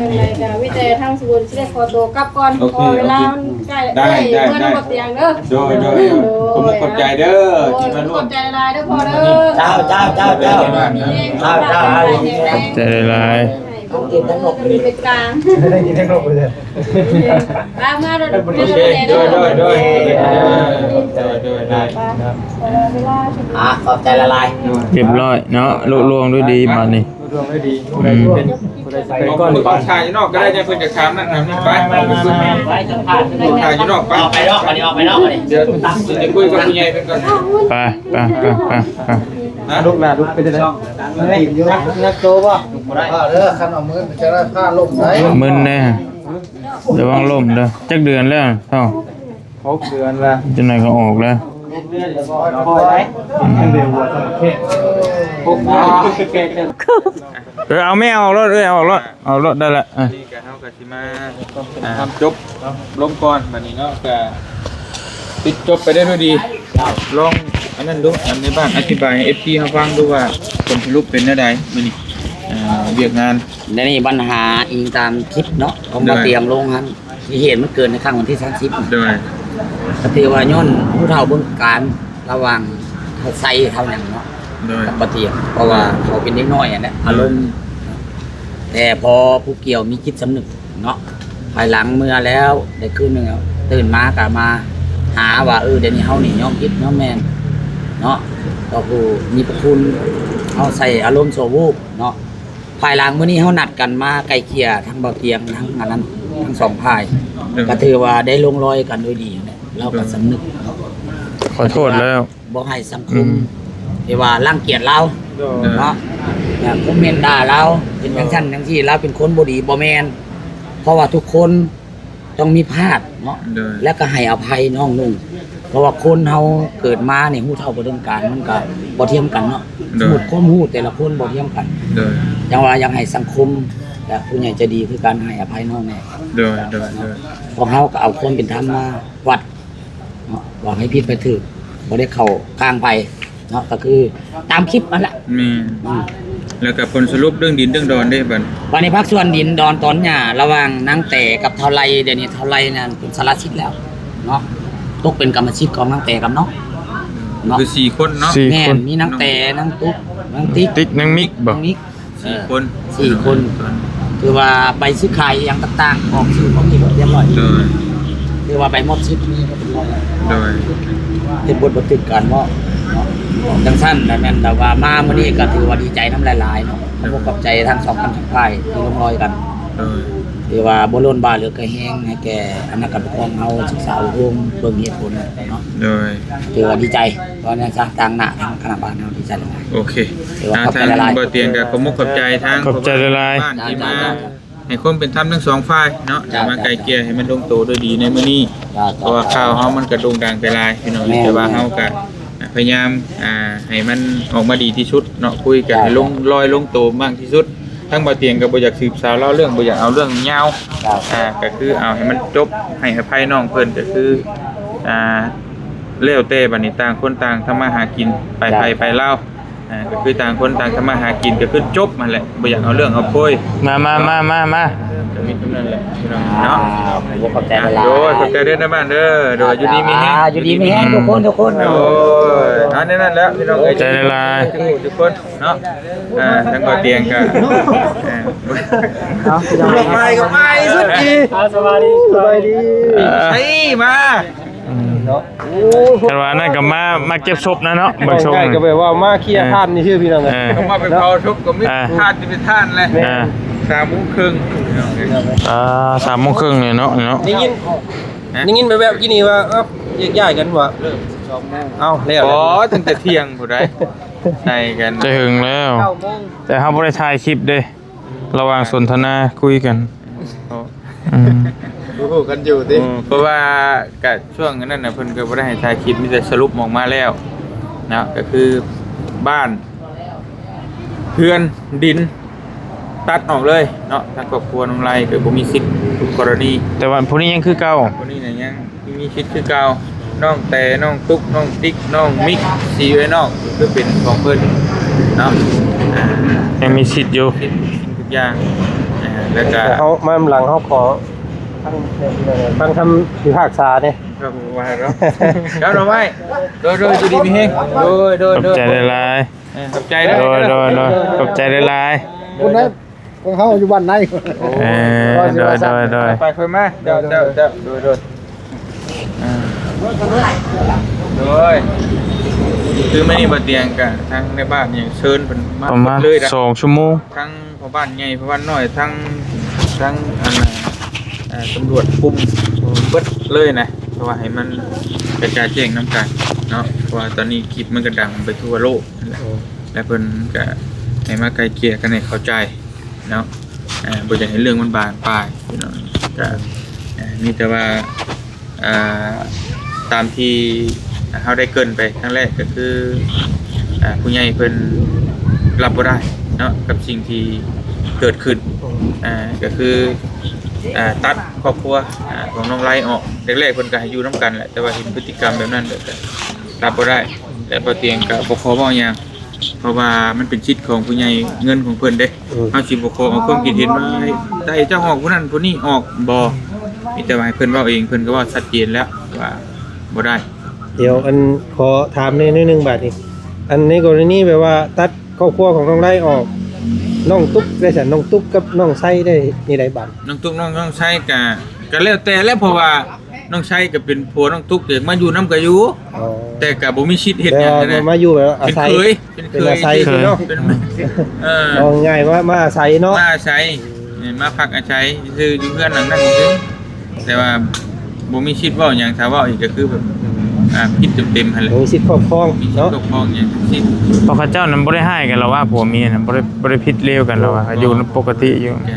ໃດກໍມີແຕ່ທາງສະບຸນຊິໄດ້ຂໍໂຕກັບກ່ອນ ໂອເຄ ເພາະເວລາມັນໃກ້ ໄດ້ ໄດ້ ເມື່ອນຳບໍ່ຕຽງເດີ. ໂດຍ ໂດຍ ໂດຍ ຂອບຄຸນຂອບໃຈເດີ ໂດຍ ທີ່ມາຮ່ວມ ຂອບໃຈຫຼາຍເດີພໍ່ເດີ. ເຈົ້າ ເຈົ້າ ເຈົ້າ ເຈົ້າ ເຈົ້າ ເຈົ້າ ເຈົ້າ ຂອບໃຈຫຼາຍໆ ທັງກິນທັງນົກເປັນກາງ ໄດ້ກິນທັງນົກເລີຍ. ມາ ມາ ໂດຍ ໂດຍ ໂດຍ ໂດຍ ໂດຍ ໂດຍ ອ່າ ຂອບໃຈຫຼາຍໆ ຮຽບຮ້ອຍເນາະ ລຸລ່ວງດ້ວຍດີບາດນີ້. ອືມ ຂອບໃຈຫຼາຍໆ ເນາະ ກໍໄດ້ ເພິ່ນຈະຖາມນັ້ນຖາມນີ້ໄປ ໄປສັມພາດ ຖ່າຍຢູ່ນອກໄປ ອອກໄປນອກ ອັນນີ້ອອກໄປນອກ ອັນນີ້ ດຽວຊິໄດ້ຄຸຍກັບຜູ້ໃຫຍ່ເພິ່ນກ່ອນ. ໄປ ໄປ ໄປ ໄປ ໄປ ລູກຫຼານລູກເປັນຈັ່ງໃດ? ນັກໂຕບໍ່? ເດີ ຄັນເອົາມືໄປຈະໄດ້ພາລົມໄດ້ ມຶນແນ່ ລະວັງລົ້ມເດີ. ຈັກເດືອນແລ້ວເຖົ້າ? ຫົກເດືອນລະ ຈັ່ງໃດກໍອອກແລ້ວ. ອືມ ເອີ ເອົາແມ່ອອກໂລດ ເອີ ເອົາອອກໂລດ ເອົາໂລດ ໄດ້ລະ. ນີ້ກະເຮົາກະຊິມາ ອ່າ ຈົບລົງກ່ອນບາດນີ້ເນາະ ກະປິດຈົບໄປໄດ້ດ້ວຍດີ. ລອງອັນນັ້ນດູ ອັນໃນບ້ານອະທິບາຍໃຫ້ເອັຟຊີເຮົາຟັງດູວ່າຜົນສະຫຼຸບເປັນແນວໃດມື້ນີ້ ອ່າ ວຽກງານ. ແນວນີ້ບັນຫາອີງຕາມຄລິບເນາະ ຂອງ ໂດຍ ບ່າວຕຽງລົງຫັ້ນ ທີ່ເຫດມັນເກີດໃນຄັ້ງວັນທີສາມສິບ ໂດຍ ກໍຖືວ່າຍ້ອນຜູ້ເຖົ້າເບິ່ງການລະຫວ່າງເຖົ້າໄຊເຖົ້າຫຍັງເນາະ ໂດຍ ກັບບ່າວຕຽງ ເພາະວ່າ ໂດຍ ເຂົາເປັນເດັກນ້ອຍຫັ້ນແຫຼະ ໂດຍ ອາລົມ ແຕ່ພໍຜູ້ກ່ຽວມີຈິດສຳນຶກເນາະ ພາຍຫຼັງເມື່ອແລ້ວໄດ້ຄືນໜຶ່ງ ຕື່ນມາກໍມາຫາວ່າ ເອີ ດຽວນີ້ເຮົານີ້ຍອມຜິດຍອມແມ່ນເນາະ ຕໍ່ຜູ້ມີພະຄຸນ ເຮົາໃສ່ອາລົມຊົ່ວວູບເນາະ. ພາຍຫຼັງມື້ນີ້ເຮົານັດກັນມາໄກ່ເກ່ຍທັງບ່າວຕຽງທັງອັນນັ້ນ ທັງສອງຝ່າຍ ໂດຍ ກໍຖືວ່າໄດ້ລົງລອຍກັນໂດຍດີແຫຼະ ລາວກໍ ໂດຍ ສຳນຶກເນາະ ຂໍໂທດແລ້ວ ບໍ່ໃຫ້ສັງຄົມ ອືມ ທີ່ວ່າລັງກຽດລາວ ໂດຍ ເນາະ ຄອມເມັນດ່າລາວ ເປັນຈັ່ງຊັ້ນຈັ່ງຊີ້ ລາວເປັນຄົນບໍ່ດີ ບໍ່ແມ່ນ ເພາະວ່າທຸກຄົນ ຕ້ອງມີພາດເນາະ ໂດຍ ແລ້ວກໍໃຫ້ອະໄພນ້ອງນຸ່ງ ເພາະວ່າຄົນເຮົາເກີດມານີ້ຮູ້ເທົ່າບໍ່ເຖິງການ ມັນກໍບໍ່ທຽມກັນເນາະ ໂດຍ ສົມມຸດຄວາມຮູ້ແຕ່ລະຄົນບໍ່ທຽມກັນ ໂດຍ ຈັ່ງວ່າຢາກໃຫ້ສັງຄົມ ແລະ ຜູ້ໃຫຍ່ໃຈດີຄືກັນໃຫ້ອະໄພນ້ອງແດ່ ໂດຍ ໂດຍ ໂດຍ ພວກເຮົາກໍເອົາຄວາມເປັນທຳມາວັດເນາະ ວ່າໃຜຜິດໃຜຖືກ ບໍ່ໄດ້ເຂົ້າຂ້າງໃຜ ເນາະ ກໍຄືຕາມຄລິບຫັ້ນລະ ແມ່ນ ອືມ ແລ້ວກໍຜົນສະຫຼຸບເລື່ອງດິນເລື່ອງດອນເດ້ບັດ ບັດນີ້ພາກສ່ວນດິນດອນຕອນຫຍ້າລະຫວ່າງນາງແຕກັບທ້າວໄລ ດຽວນີ້ທ້າວໄລນັ້ນເປັນສາລະສິດແລ້ວເນາະ ຕົກເປັນກຳມະສິດຂອງນາງແຕກັບນ້ອງເນາະ ຄືສີ່ຄົນເນາະ ແມ່ນ ມີນາງແຕ ນາງຕຸກ ນາງຕິກ ຕິກ ນາງມິກບໍ ນາງມິກ ສີ່ຄົນ ເອີ ສີ່ຄົນ ຖືວ່າໃບຊື້ຂາຍອີ່ຫຍັງຕ່າງໆ ອອກຊື່ຂອງທີ່ຮຽບຮ້ອຍ ໂດຍ ຖືວ່າໃບມອບສິດນີ້ຮຽບຮ້ອຍ ໂດຍ ເຮັດບົດບັນທຶກການມອບເນາະ ຈັ່ງຊັ້ນລະແມ່ນແບບວ່າມາມື້ນີ້ກໍຖືວ່າດີໃຈນຳຫຼາຍໆເນາະ ໂດຍ ຂອບໃຈທັງສອງຝ່າຍທີ່ລົງລອຍກັນ ໂດຍ ຖືວ່າບໍ່ລົ້ນບາເຫຼືອກະແຮງໃຫ້ແກ່ຄະນະກຳມະການເຮົາສຶກສາອົບຮົມເບິ່ງເຫດຜົນເນາະ ໂດຍ ຖືວ່າດີໃຈ ເພາະນັ້ນຊະ ຕາງໜ້າທາງຄະນະບ້ານເຮົາດີໃຈຫຼາຍ ໂອເຄ ຖືວ່າຂອບໃຈຫຼາຍໆ ທາງບ່າວຕຽງກໍຂອບມຸກຂອບໃຈທາງ ຂອບໃຈຫຼາຍໆ ຄົນໃນບ້ານທີ່ມາ ໃຫ້ຄວາມເປັນທຳທັງສອງຝ່າຍເນາະ ເຈົ້າ ມາໄກ່ເກ່ຍໃຫ້ມັນລົງໂຕດ້ວຍດີໃນມື້ນີ້ ເຈົ້າ ເພາະວ່າຂ່າວເຮົາມັນກະໂດ່ງດັງໄປຫຼາຍພີ່ນ້ອງ ແມ່ນ ແຕ່ວ່າເຮົາກະພະຍາຍາມ ອ່າ ໃຫ້ມັນອອກມາດີທີ່ສຸດເນາະ ຄຸຍກັນ ເຈົ້າ ໃຫ້ລົງລອຍລົງໂຕມາກທີ່ສຸດ ທາງບ່າວຕຽງກໍບໍ່ຢາກສືບສາວລາວເລື່ອງ ບໍ່ຢາກເອົາເລື່ອງຍາວ ເຈົ້າ ອ່າ ກໍຄືເອົາໃຫ້ມັນຈົບ ໃຫ້ອະໄພນ້ອງເພິ່ນ ກໍຄື ອ່າ ແລ້ວແຕ່ບັດນີ້ຕ່າງຄົນຕ່າງທຳມາຫາກິນ ໄປ ເຈົ້າ ໃຜໄປລາວ ອ່າ ກໍຄືຕ່າງຄົນຕ່າງທຳມາຫາກິນ ກໍຄືຈົບຫັ້ນແຫຼະ ບໍ່ຢາກເອົາເລື່ອງເອົາໂພຍ ມາ ມາ ມາ ມາ ມາ ກໍມີສ່ຳນັ້ນແຫຼະພີ່ນ້ອງເນາະ ອ່າ ຂອບໃຈຫຼາຍໆ ໂດຍ ຂອບໃຈເດີນາຍບ້ານເດີ ໂດຍ ອ່າ ຢູ່ດີມີແຮງ ອ່າ ຢູ່ດີມີແຮງທຸກຄົນ ທຸກຄົນ ໂດຍ ອ່າ ແນວນັ້ນແຫຼະພີ່ນ້ອງເອີຍ ຂອບໃຈຫຼາຍໆ ທຸກຄົນເນາະ ອ່າ ທາງບ່າວຕຽງກໍ ອ່າ ເອົາ ໄປກໍໄປສຸດທີ່ ອ່າ ສະບາຍດີ ສະບາຍດີ ເອີ ໃສ່ມາ ອືມ ເນາະ ຄັນວ່ານັ້ນກໍມາ ມາເກັບສົບນະເນາະ ເບິ່ງຊົມ ໃກ້ໆ ກໍແບບວ່າມາເຄຍ ເອີ ທານນີ້ຊື່ພີ່ນ້ອງເອີຍ ເອີ ເນາະ ມາໄປເຜົາສົບກໍມີ ເອີ ທານທີ່ເປັນທານແຫຼະ ແມ່ນ ເອີ ສາມໂມງເຄິ່ງ ອ່າ ສາມໂມງເຄິ່ງນີ້ເນາະ ເນາະ ໄດ້ຍິນ ຮະ ໄດ້ຍິນແວ່ວໆ ກີ້ນີ້ວ່າ ເອົ້າ ແຍກຍ້າຍກັນວ່າ ເອົ້າ ແລ້ວ ອໍ ແລ້ວ ຕັ້ງແຕ່ທ່ຽງພຸ້ນໃດ໋ ໃສ່ກັນ ແຕ່ເຫິງແລ້ວ ເກົ້າໂມງ ແຕ່ເຮົາບໍ່ໄດ້ຖ່າຍຄລິບເດ້ ລະຫວ່າງສົນທະນາຄຸຍກັນ ອືມ ຮູ້ກັນຢູ່ຕິ ເອີ ເພາະວ່າກະຊ່ວງນັ້ນນະ ເພິ່ນກໍບໍ່ໄດ້ໃຫ້ຖ່າຍຄລິບ ມີແຕ່ສະຫຼຸບອອກມາແລ້ວເນາະ ກໍຄືບ້ານ ເຮືອນ ດິນ ຕັດອອກເລີຍເນາະ ທາງຄອບຄົວນ້ອງໄລກໍບໍ່ມີສິດທຸກກໍລະນີ ແຕ່ວ່າຜູ້ນີ້ຍັງຄືເກົ່າ ຜູ້ນີ້ນະຍັງ ມີສິດຄືເກົ່າ ນ້ອງແຕ ນ້ອງຕຸກ ນ້ອງຕິກ ນ້ອງມິກ ສີ່ເອື້ອຍນ້ອງ ຄືເປັນຂອງເພິ່ນເນາະ ອ່າ ຍັງມີສິດຢູ່ ສິດທຸກສິ່ງທຸກຢ່າງ ອ່າ ແລ້ວກະ ເຮົາມານຳຫຼັງ ເຮົາຂໍຟັງ ຟັງຄຳພິພາກສາເດ້ ເຈົ້າວ່າເນາະ ເຈົ້າດອກໄມ້ ໂດຍ ໂດຍ ຢູ່ດີມີແຮງ ໂດຍ ໂດຍ ຂອບໃຈຫຼາຍໆ ເອີ ຂອບໃຈເດີ ໂດຍ ໂດຍ ໂດຍ ຂອບໃຈຫຼາຍໆ ຄົນໃດ ຂອງເຮົາຢູ່ບ້ານໃນ ໂອ້ ເອີ ໂດຍ ໂດຍ ໂດຍ ໄປ ຄ່ອຍມາ ເຈົ້າ ເຈົ້າ ເຈົ້າ ໂດຍ ໂດຍ ອ່າ ໂດຍ ຄືມື້ນີ້ບໍ່ຕຽງກະ ທາງໃນບ້ານນີ້ເຊີນເພິ່ນມາ ປະມານ ເບິດເລີຍນະ ສອງຊົ່ວໂມງ ທັງພໍ່ບ້ານໃຫຍ່ ພໍ່ບ້ານນ້ອຍ ທັງ ທັງ ອັນ ເອີ ຕຳຫຼວດກຸ່ມ ເບິດເລີຍນະ ເພາະວ່າໃຫ້ມັນກະຈ່າງແຈ້ງນຳກັນເນາະ ເພາະວ່າຕອນນີ້ຄລິບມັນກະດັງໄປທົ່ວໂລກ ແລ້ວເພິ່ນກະໃຫ້ມາໄກ່ເກ່ຍກັນໃຫ້ເຂົ້າໃຈເນາະ ອ່າ ບໍ່ຢາກໃຫ້ເລື່ອງມັນບານປາຍພີ່ນ້ອງ ກະ ອ່າ ມີແຕ່ວ່າ ອ່າ ຕາມທີ່ເຮົາໄດ້ເກີ່ນໄປຄັ້ງແລກ ກໍຄື ອ່າ ຜູ້ໃຫຍ່ເພິ່ນຮັບບໍ່ໄດ້ເນາະ ກັບສິ່ງທີ່ເກີດຂຶ້ນ ອ່າ ກໍຄື ອ່າ ຕັດຄອບຄົວ ອ່າ ຂອງນ້ອງໄລອອກ ແລກໆ ເພິ່ນກໍໃຫ້ຢູ່ນຳກັນແຫຼະ ແຕ່ວ່າເຫັນພຶດຕິກຳແບບນັ້ນແລ້ວກໍ ຮັບບໍ່ໄດ້ ແລະ ບໍ່ຕຽງກໍບໍ່ຂໍເວົ້າຫຍັງ ເພາະວ່າມັນເປັນສິດຂອງຜູ້ໃຫຍ່ ເງິນຂອງເພິ່ນເດ້ ອືມ ເຮົາຊິບໍ່ຂໍເອົາຄວາມຄິດເຫັນວ່າ ໃຫ້ເຈົ້າອອກຜູ້ນັ້ນຜູ້ນີ້ອອກ ບໍ່ ມີແຕ່ວ່າໃຫ້ເພິ່ນເວົ້າເອງ ເພິ່ນກໍເວົ້າຊັດເຈນແລ້ວວ່າບໍ່ໄດ້. ດຽວ ອັນ ຂໍຖາມແດ່ໜ້ອຍໜຶ່ງບາດນີ້ ອັນ ໃນກໍລະນີແບບວ່າຕັດຄອບຄົວຂອງນ້ອງໄລອອກ ນ້ອງຕຸກໄດ້ຊັ້ນ ນ້ອງຕຸກກັບນ້ອງໄຊໄດ້ແນວໃດບາດ? ນ້ອງຕຸກ ນ້ອງ ນ້ອງໄຊກໍ ກໍແລ້ວແຕ່ແຫຼະ ເພາະວ່າ ນ້ອງໄຊກໍເປັນຜົວນ້ອງຕຸກ ຢາກມາຢູ່ນຳກໍຢູ່ ອໍ ແຕ່ກໍບໍ່ມີສິດເຮັດຫຍັງນະ ມາຢູ່ແບບອາໄສ ເປັນເຂີຍ ເປັນເຂີຍ ເປັນອາໄສຊື່ໆເນາະ ເປັນ ເອີ ເອົາງ່າຍວ່າມາອາໄສເນາະ ມາອາໄສ ເອີ ມາພັກອາໄສຊື່ ຢູ່ເຮືອນຫຼັງນັ້ນຊື່ ແຕ່ວ່າບໍ່ມີສິດເວົ້າຫຍັງ ຖ້າເວົ້າອີກກໍຄືແບບ ອ່າ ຜິດເຕັມໆຫັ້ນແຫຼະ ບໍ່ມີສິດຄອບຄອງເນາະ ຄອບຄອງຫຍັງທັງສິ້ນ ເພາະເຂົາເຈົ້ານັ້ນບໍ່ໄດ້ຮ້າຍກັນລະວ່າ ຜົວເມຍນັ້ນ ບໍ່ໄດ້ ບໍ່ໄດ້ຜິດເລວກັນລະວ່າ ຢູ່ປົກກະຕິຢູ່ ເອີ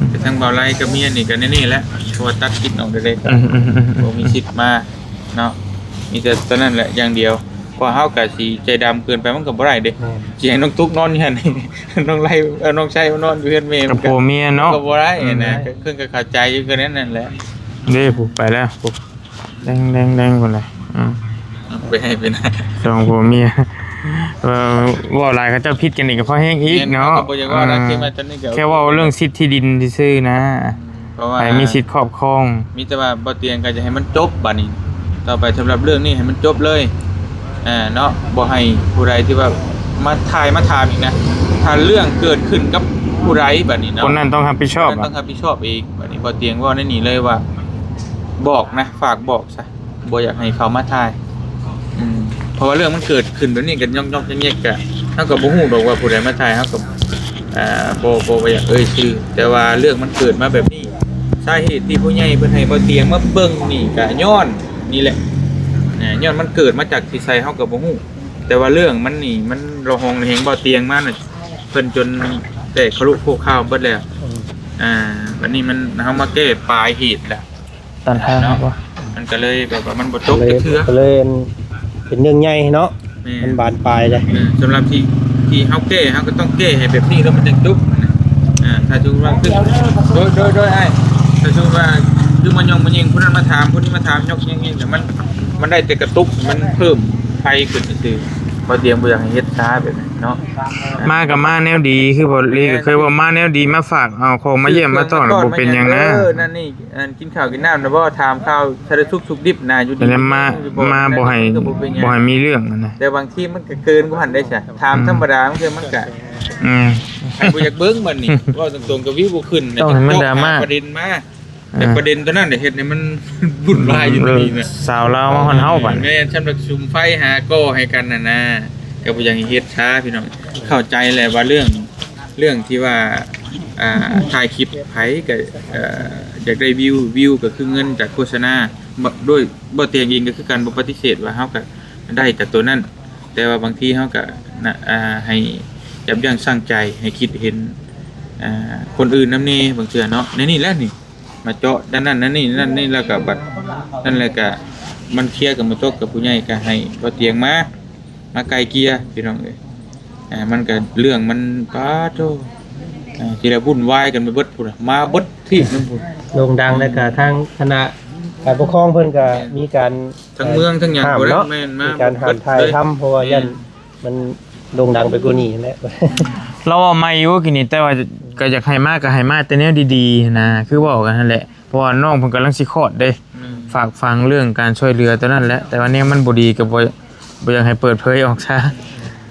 ແຕ່ທາງບ່າວໄລກັບເມຍນີ້ກໍແນວນີ້ແຫຼະ ເພາະວ່າຕັດສິດອອກໄດ້ເລີຍ ອືມໆໆໆ ບໍ່ມີສິດມາເນາະ ມີແຕ່ຕອນນັ້ນແຫຼະຢ່າງດຽວ ເພາະເຮົາກໍຊິໃຈດຳເກີນໄປມັນກໍບໍ່ໄດ້ເດ້ ແມ່ນ ຊິໃຫ້ນ້ອງຕຸກນອນຢູ່ຫັ້ນ ນ້ອງໄລ ເອີ ນ້ອງໄຊມານອນຢູ່ເຮືອນແມ່ ກັບຜົວເມຍເນາະ ກໍບໍ່ໄດ້ນະ ອືມ ເພິ່ນກໍເຂົ້າໃຈຢູ່ຄືນັ້ນແຫຼະ ເດ້ ຜູ້ໄປແລ້ວ ຜູ້ ແດງໆໆ ພຸ້ນແຫຼະ ອືມ ໄປໃຫ້ໄປນາ ສອງຜົວເມຍ ເອີ ເວົ້າຫຼາຍເຂົາເຈົ້າຜິດກັນອີກກໍພໍແຮງອີກເນາະ ແມ່ນ ເຮົາກໍບໍ່ຢາກເວົ້ານະ ອືມ ຄືວ່າຕອນນີ້ກໍ ແຄ່ເວົ້າເລື່ອງສິດທີ່ດິນຊື່ໆນະ ເພາະວ່າໃຜມີສິດຄອບຄອງ ມີແຕ່ວ່າບໍ່ຕຽງກໍຈະໃຫ້ມັນຈົບບາດນີ້ ຕໍ່ໄປສຳລັບເລື່ອງນີ້ໃຫ້ມັນຈົບເລີຍ ອ່າ ເນາະ ບໍ່ໃຫ້ຜູ້ໃດທີ່ວ່າມາຖ່າຍມາຖາມອີກນະ ຖ້າເລື່ອງເກີດຂຶ້ນກັບຜູ້ໃດບາດນີ້ເນາະ ຄົນນັ້ນຕ້ອງຮັບຜິດຊອບ ຄົນນັ້ນຕ້ອງຮັບຜິດຊອບເອງ ບາດນີ້ບໍ່ຕຽງເວົ້າໃນນີ້ເລີຍວ່າ ບອກນະ ຝາກບອກຊະ ບໍ່ຢາກໃຫ້ເຂົາມາຖ່າຍ ອືມ ເພາະວ່າເລື່ອງມັນເກີດຂຶ້ນແບບນີ້ກັນຍອກໆແຍກໆ ກະ ເຮົາກໍບໍ່ຮູ້ດອກວ່າຜູ້ໃດມາຖ່າຍ ເຮົາກໍ ອ່າ ບໍ່ ບໍ່ ບໍ່ຢາກເອີ່ຍຊື່ ແຕ່ວ່າເລື່ອງມັນເກີດມາແບບນີ້ ສາເຫດທີ່ຜູ້ໃຫຍ່ເພິ່ນໃຫ້ບໍ່ຕຽງມາເບິ່ງນີ້ກະຍ້ອນນີ້ແຫຼະ ຍ້ອນມັນເກີດມາຈາກທີ່ໃສເຮົາກໍບໍ່ຮູ້ ແຕ່ວ່າເລື່ອງມັນນີ້ມັນລະຫອງລະແຫງບໍ່ຕຽງມານະ ເພິ່ນຈົນແຕກຄະລຸໂຄຄາວເບິດແລ້ວ ອືມ ອ່າ ບັດນີ້ມັນ ເຮົາມາແກ້ປາຍເຫດແລ້ວ ຕັນທາງເນາະ ມັນກໍເລີຍແບບວ່າມັນບໍ່ຈົບຈັກເທື່ອ ກໍເລີຍ ເປັນເລື່ອງໃຫຍ່ເນາະ ແມ່ນ ມັນບານປາຍເດ້ ເອີ ສຳລັບທີ່ ທີ່ເຮົາແກ້ ເຮົາກໍຕ້ອງແກ້ໃຫ້ແບບນີ້ແລ້ວມັນຈັ່ງຈົບນະ ອ່າ ຖ້າສົມມຸດວ່າ ໂດຍ ໂດຍ ໂດຍ ອ້າຍ ຖ້າສົມມຸດວ່າ ຄືມາຫຍ້ອງມາແຍ່ງ ຜູ້ນັ້ນມາຖາມ ຜູ້ນີ້ມາຖາມ ຍົກແຍງໆ ແລ້ວມັນ ມັນໄດ້ແຕ່ກະຕຸກ ມັນເພີ່ມໄຟຂຶ້ນຊື່ໆ ບໍ່ຕຽງບໍ່ຢາກໃຫ້ເຮັດຊ້າແບບນັ້ນເນາະ ມາກໍມາແນວດີ ຄືບໍ່ລີກໍເຄີຍເວົ້າ ມາແນວດີ ມາຝາກເອົາຂອງມາຢ້ຽມມາຕ້ອນ ບໍ່ເປັນຫຍັງນະ ເອີ ນັ້ນນີ້ ອັນ ກິນຂ້າວກິນນ້ຳນະບໍ່ ຖາມຂ່າວສາລະສຸກສຸກດິບນະ ຢູ່ດີ ມາ ມາບໍ່ໃຫ້ ບໍ່ໃຫ້ມີເລື່ອງນະ ແຕ່ບາງທີມັນກໍເກີນກວ່າຫັ້ນໄດ້ຊະ ຖາມທຳມະດາ ບາງເທື່ອມັນກໍ ອືມ ໃຜບໍ່ຢາກເບິ່ງບັດນີ້ ເວົ້າຕົງໆກໍວິວບໍ່ຂຶ້ນ ຕ້ອງໃຫ້ມັນດຣາມາ ປະເດັນມາ ແຕ່ປະເດັນຕົວນັ້ນເຮັດໃຫ້ມັນວຸ່ນວາຍຢູ່ຕົວນີ້ນະ ສາວລາວມາຮອດເຮົາບັດ ແມ່ນ ຊ່ຳລັກສຸມໄຟຫາກໍ່ໃຫ້ກັນຫັ້ນນະ ກໍບໍ່ຢາກໃຫ້ເຮັດຊ້າພີ່ນ້ອງ ເຂົ້າໃຈແຫຼະວ່າເລື່ອງ ເລື່ອງທີ່ວ່າ ອ່າ ຖ່າຍຄລິບໃຜກໍ ເອີ ຢາກໄດ້ວິວ ວິວກໍຄືເງິນຈາກໂຄສະນາ. ໂດຍບໍ່ຕຽງເອງກໍຄືກັນ ບໍ່ປະຕິເສດວ່າເຮົາກໍໄດ້ຈາກໂຕນັ້ນ, ແຕ່ວ່າບາງທີເຮົາກໍນະ ອ່າ ໃຫ້ຍັບຢັ້ງຊົ່ງໃຈ ໃຫ້ຄິດເຫັນ ອ່າ ຄົນອື່ນນຳແດ່ບາງເທື່ອເນາະ. ໃນນີ້ແຫຼະນີ້ ມາເຈາະດ້ານນັ້ນດ້ານນີ້ ດ້ານນີ້ ແລ້ວກໍບັດນັ້ນ ແລ້ວກໍມັນເຄຍກັນບໍ່ຕົກກັບຜູ້ໃຫຍ່ ກໍໃຫ້ບໍ່ຕຽງມາ ມາໄກ່ເກ່ຍພີ່ນ້ອງເອີຍ. ອ່າ ມັນກໍເລື່ອງມັນ ປາໂທ້ ອ່າ ທີ່ລະວຸ້ນວາຍກັນໄປເບິດພຸ້ນນະ ມາເບິດທີ່ນັ້ນພຸ້ນ ໂດ່ງດັງ ແລ້ວກໍທາງຄະນະການປົກຄອງເພິ່ນກໍມີການ ທັງເມືອງທັງຫຍັງ ຫ້າມເນາະ ບໍ່ໄດ້ ແມ່ນ ມາ ມີການຫ້າມຖ່າຍທຳ ເບິດເລີຍ ເພາະວ່າ ແມ່ນ ຢ້ານມັນໂດ່ງດັງໄປກວ່ານີ້ຫັ້ນແຫຼະ. ລາວເວົ້າໃໝ່ຢູ່ກີ້ນີ້ ແຕ່ວ່າກໍຢາກໃຫ້ມາ ກໍໃຫ້ມາແຕ່ແນວດີໆຫັ້ນນະ ຄືເວົ້າກັນຫັ້ນແຫຼະ. ເພາະວ່ານ້ອງເພິ່ນກຳລັງຊິຄອດເດ້ ອືມ ຝາກຝັງເລື່ອງການຊ່ວຍເຫຼືອຕົວນັ້ນແຫຼະ, ແຕ່ວ່າແນວມັນບໍ່ດີກໍບໍ່ ບໍ່ຢາກໃຫ້ເປີດເຜີຍອອກຊະ.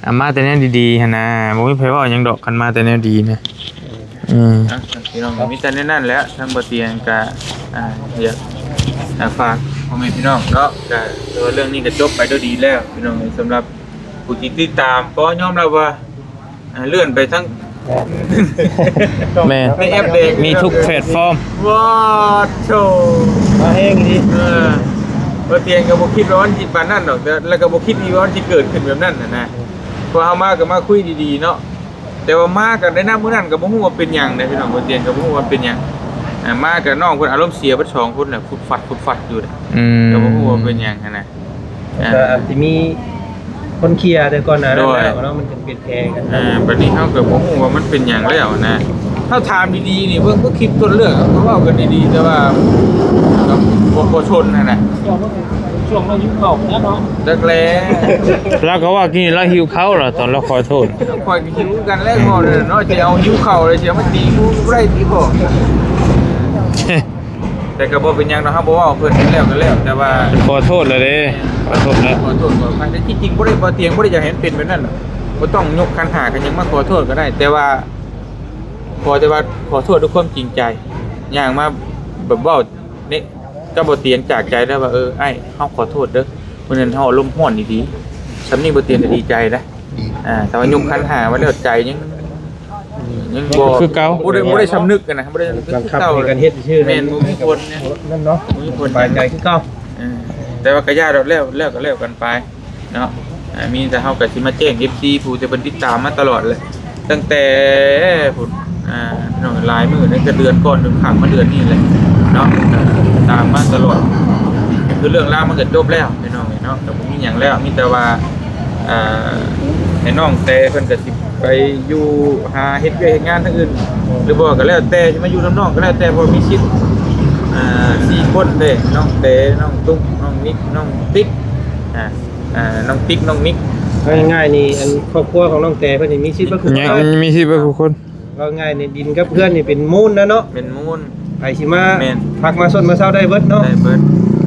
ອາ ມາແຕ່ແນວດີໆຫັ້ນນະ ບໍ່ມີໃຜເວົ້າຫຍັງດອກ ຄັນມາແຕ່ແນວດີນະ. ອືມ ອ່ະ ພີ່ນ້ອງ ມີແຕ່ແນວນັ້ນແຫຼະ. ທາງບໍ່ຕຽງກະ ອ່າ ຢາກ ອ່າ ຝາກພໍ່ແມ່ພີ່ນ້ອງເນາະ ກະຖືວ່າເລື່ອງນີ້ກະຈົບໄປດ້ວຍດີແລ້ວ ພີ່ນ້ອງເອີຍ. ສຳລັບຜູ້ທີ່ຕິດຕາມ ກໍຍອມຮັບວ່າ ອ່າ ເລື່ອນໄປທັງ ແມ່ນ ໃນແອັບແດງ ມີທຸກແພລດຟອມ. ວ້າໂທ້ ມາແຮງອີ່ຫຼີ. ເອີ ບໍ່ຕຽງກໍບໍ່ຄິດວ່າມັນຊິປານນັ້ນດອກ ແຕ່ ແລ້ວກໍບໍ່ຄິດອີກວ່າມັນຊິເກີດຂຶ້ນແບບນັ້ນນະນະ. ເພາະເຮົາມາກໍມາຄຸຍດີໆເນາະ ແຕ່ວ່າມາກັນໄດ້ນຳມື້ນັ້ນກໍບໍ່ຮູ້ວ່າເປັນຫຍັງເດ້ພີ່ນ້ອງ. ບໍ່ຕຽງກໍບໍ່ຮູ້ວ່າເປັນຫຍັງ ອ່າ ມາກັບນ້ອງເພິ່ນອາລົມເສຍເບິດສອງຄົນແຫຼະ ຟຸດຟັດ ຟຸດຟັດຢູ່ເດ້. ອືມ ກໍບໍ່ຮູ້ວ່າເປັນຫຍັງຫັ້ນນະ. ອ່າ ກໍອາດຊິມີຄົນເຄຍແຕ່ກ່ອນໜ້ານັ້ນແລ້ວເນາະ ມັນຈຶ່ງເປັນແຜກັນ. ອ່າ ບັດນີ້ເຮົາກໍບໍ່ຮູ້ວ່າມັນເປັນຫຍັງແລ້ວນະ. ເຮົາຖາມດີໆນີ້ ເບິ່ງ ເບິ່ງຄລິບຕົ້ນເລື່ອງ ເຮົາກໍເວົ້າກັນດີໆ ແຕ່ວ່າກໍບໍ່ ບໍ່ຊົນຫັ້ນນະ. ເຈົ້າເບິ່ງ ຊ່ວງລາວຫິວເຂົ້າແລ້ວເນາະ ຈັກແຫຼະ. ລາວກໍວ່າກີ້ລາວຫິວເຂົ້າລະ ຕອນລາວຂໍໂທດ. ຂ້ອຍກໍຫິວຄືກັນແຫຼະ ພໍແລ້ວເນາະ ຊິເອົາຫິວເຂົ້າແລ້ວຊິເອົາມາຕີກູບໍ່ໄດ້ຕິບໍ. ແຕ່ກໍບໍ່ເປັນຫຍັງດອກ ເຮົາບໍ່ເວົ້າເພິ່ນ ແລ້ວກໍແລ້ວ ແຕ່ວ່າຂໍໂທດແລ້ວເດ້ ຂໍໂທດແລ້ວ ຂໍໂທດ ຂໍອະໄພ. ແຕ່ທີ່ຈິງບໍ່ໄດ້ ບໍ່ຕຽງ ບໍ່ໄດ້ຢາກໃຫ້ມັນເປັນແບບນັ້ນດອກ ບໍ່ຕ້ອງຍົກຂັນຫ້າກັນຫຍັງມາຂໍໂທດກໍໄດ້ ແຕ່ວ່າ ຂໍແຕ່ວ່າຂໍໂທດດ້ວຍຄວາມຈິງໃຈ ຍ່າງມາແບບເວົ້າ ນີ້ ກັບບໍ່ຕຽງຈາກໃຈແລ້ວວ່າ ເອີ ອ້າຍ ເຮົາຂໍໂທດເດີ້ ມື້ນັ້ນເຮົາອາລົມຮ້ອນອີ່ຫຼີ ສ່ຳນີ້ບໍ່ຕຽງກໍດີໃຈແລ້ວ. ອ່າ ແຕ່ວ່າຍົກຂັນຫ້າມາແລ້ວໃຈຍັງ ຍັງບໍ່ຄືເກົ່າ ບໍ່ໄດ້ ບໍ່ໄດ້ສຳນຶກຫັ້ນນະ ບໍ່ໄດ້ສຳນຶກ ບັງຄັບໃຫ້ກັນເຮັດຊື່ໆ ແມ່ນ ບໍ່ມີຜົນນະ ນັ້ນເນາະ ບໍ່ມີຜົນ ສະບາຍໃຈຄືເກົ່າ. ເອີ ແຕ່ວ່າກໍຢ່າດອກ ແລ້ວ ແລ້ວກໍແລ້ວກັນໄປເນາະ. ອ່າ ມີແຕ່ເຮົາກໍຊິມາແຈ້ງເອັຟຊີຜູ້ທີ່ເພິ່ນຕິດຕາມມາຕະຫຼອດແຫຼະ ຕັ້ງແຕ່ພຸ້ນ ອ່າ ພີ່ນ້ອງ ຫຼາຍມື້ ຕັ້ງແຕ່ເດືອນກ່ອນຈົນຂ້າມມາເດືອນນີ້ແຫຼະເນາະ ຕາມມາຕະຫຼອດ. ຄືເລື່ອງລາວມັນກໍຈົບແລ້ວພີ່ນ້ອງເອີຍເນາະ ກໍບໍ່ມີຫຍັງແລ້ວ ມີແຕ່ວ່າ ອ່າ ໃຫ້ນ້ອງແຕ່ເພິ່ນກໍຊິໄປຢູ່ຫາເຮັດວຽກເຮັດງານທາງອື່ນ ຫຼືບໍ່ກໍແລ້ວແຕ່ ຊິມາຢູ່ນຳນ້ອງກໍແລ້ວແຕ່ ເພາະມີສິດ ອ່າ ສີ່ຄົນເດ້ ນ້ອງແຕ່ ນ້ອງຕຸກ ນ້ອງນິກ ນ້ອງຕິກ ອ່າ ອ່າ ນ້ອງຕິກ ນ້ອງນິກ. ເວົ້າງ່າຍໆນີ້ ອັນຄອບຄົວຂອງນ້ອງແຕ່ເພິ່ນນີ້ມີສິດເບິດທຸກຄົນ ມີສິດເບິດທຸກຄົນ. ເວົ້າງ່າຍໃນດິນກັບເຮືອນນີ້ເປັນມູນນະເນາະ ເປັນມູນ ໃຜຊິມາ ແມ່ນ ພັກມາຊົນມາເຊົາໄດ້ເບິດເນາະ ໄດ້ເບິດ.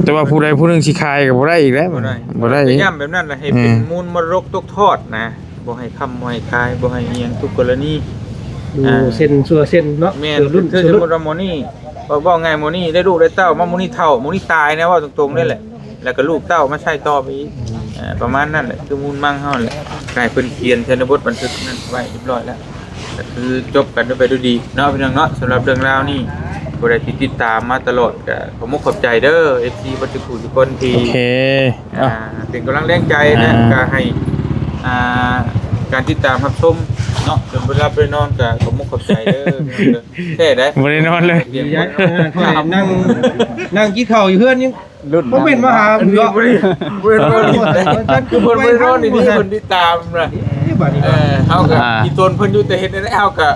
ແຕ່ວ່າຜູ້ໃດຜູ້ໜຶ່ງຊິຂາຍກໍບໍ່ໄດ້ອີກແລ້ວ ບໍ່ໄດ້ ບໍ່ໄດ້ ກໍຢ້ຳແບບນັ້ນລະ ໃຫ້ເປັນ ແມ່ນ ມູນມະລົກຕົກທອດນະ ບໍ່ໃຫ້ຄ້ຳບໍ່ໃຫ້ຂາຍ ບໍ່ໃຫ້ອີ່ຫຍັງທຸກກໍລະນີ. ຢູ່ ອ່າ ເສັ້ນຊົ່ວເສັ້ນເນາະ ແມ່ນ ເທື່ອລຸ້ນ ຄືສົມມຸດວ່າໝໍນີ້ ເວົ້າ ເວົ້າງ່າຍໝໍນີ້ໄດ້ລູກໄດ້ເຕົ້າມາ ໝໍນີ້ເຖົ້າ ໝໍນີ້ຕາຍນະ ເວົ້າຕົງໆເລີຍແຫຼະ ແລ້ວກໍລູກເຕົ້າມາໃຊ້ຕໍ່ໄປອີກ ເອີ ປະມານນັ້ນແຫຼະ ຄືມູນມັງເຮົາແຫຼະ ກາຍເພິ່ນຂຽນໃສ່ໃນບົດບັນທຶກນັ້ນໄວ້ຮຽບຮ້ອຍແລ້ວ ກໍຄືຈົບກັນໄປດ້ວຍດີເນາະ ພີ່ນ້ອງເນາະ. ສຳລັບເລື່ອງລາວນີ້ ຜູ້ໃດທີ່ຕິດຕາມມາຕະຫຼອດ ກໍຂອບມຸກຂອບໃຈເດີ ເອັຟຊີ ເບິດທຸກຜູ້ທຸກຄົນທີ່ ໂອເຄ ອ່າ ເປັນກຳລັງແຮງໃຈ ແລະ ອ່າ ກໍໃຫ້ ອ່າ ການຕິດຕາມຮັບຊົມເນາະ ຈົນບໍ່ໄດ້ຫຼັບໄດ້ນອນ ກໍຂອບມຸກຂອບໃຈເດີ ພີ່ນ້ອງເດີ. ແທ້ໃດ໋ ບໍ່ໄດ້ນອນເລີຍ ເອີ ຂ້ອຍນັ່ງ ນັ່ງກິນເຂົ້າຢູ່ເຮືອນນີ້ ລຸ້ນ ບໍ່ແມ່ນມາຫາເນາະ ບໍ່ໄດ້ ບໍ່ໄດ້ນອນ ຄືເພິ່ນບໍ່ໄດ້ນອນນີ້ ເພິ່ນຕິດຕາມນະ ເອີ ເຮົາກໍ ອ່າ ອີຕົນເພິ່ນຢູ່ ແຕ່ເຮັດແນວໃດເຮົາກໍ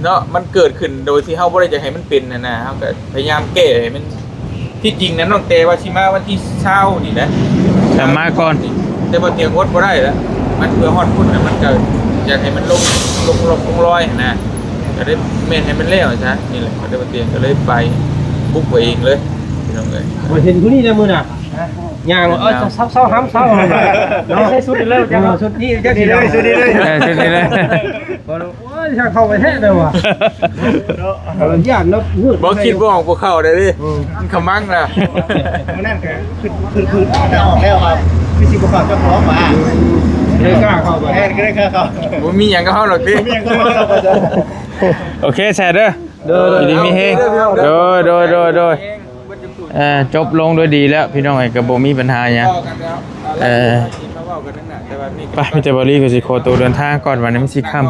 ເນາະ ມັນເກີດຂຶ້ນໂດຍທີ່ເຮົາບໍ່ໄດ້ຢາກໃຫ້ມັນເປັນຫັ້ນນະ ເຮົາກໍພະຍາຍາມແກ້ໃຫ້ມັນ ທີ່ຈິງນັ້ນນ້ອງແຕ່ວ່າຊິມາວັນທີຊາວນີ້ນະ ແຕ່ມາກ່ອນ ແຕ່ບໍ່ຕຽງອົດບໍ່ໄດ້ລະ ມັນເພື່ອຮອດພຸ້ນນະ ມັນກໍຢາກໃຫ້ມັນລົງ ລົງ ລົງ ລົງລອຍຫັ້ນນະ ກໍໄດ້ແມ່ນໃຫ້ມັນແລ້ວຊະ ນີ້ແຫຼະ ກໍໄດ້ບໍ່ຕຽງ ກໍເລີຍໄປບຸກໄປເອງເລີຍ ພີ່ນ້ອງເອີຍ. ຂ້ອຍເຫັນຜູ້ນີ້ແຫຼະມື້ນະ ຍ່າງ ເອີ ເຊົາໆ ຫ້າມເຊົາເນາະ ໃສ່ຊຸດນີ້ເລີຍ ເອີ ຊຸດນີ້ ຈັກຊິໄດ້ ຊຸດນີ້ເລີຍ ເອີ ຊຸດນີ້ເລີຍ. ໂອ້ຍ ຊ່າງເຂົ້າໄປແທ້ເດີວ່າ ຢ້ານເນາະ ມືດ ບໍ່ຄິດບໍ່ອອກບໍ່ເຂົ້າໄດ້ເດ້ ອືມ ມັນຂະມັງນະ ມື້ນັ້ນກໍຄື ຄື ຄືອອກແລ້ວວ່າ ຄືຊິບໍ່ເຂົ້າເຈົ້າຂອງວ່າ ອືມ ເລີຍກ້າເຂົ້າໄປ ແອດກໍໄດ້ກ້າເຂົ້າ ບໍ່ມີຫຍັງກັບເຮົາດອກຕິ ບໍ່ມີຫຍັງກັບເຮົາດອກ ໂອເຄແຊເດີ ໂດຍ ຢູ່ດີມີແຮງ ໂດຍ ໂດຍ ໂດຍ ໂດຍ ເອີ່ ຈົບລົງດ້ວຍດີແລ້ວພີ່ນ້ອງເອີຍ ກໍບໍ່ມີບັນຫາຫຍັງ ເອີ ໄປ ມີແຕ່ບໍ່ລີກໍຊິຂໍໂຕເດີນທາງກ່ອນ ວັນນີ້ມັນຊິຄ່ຳ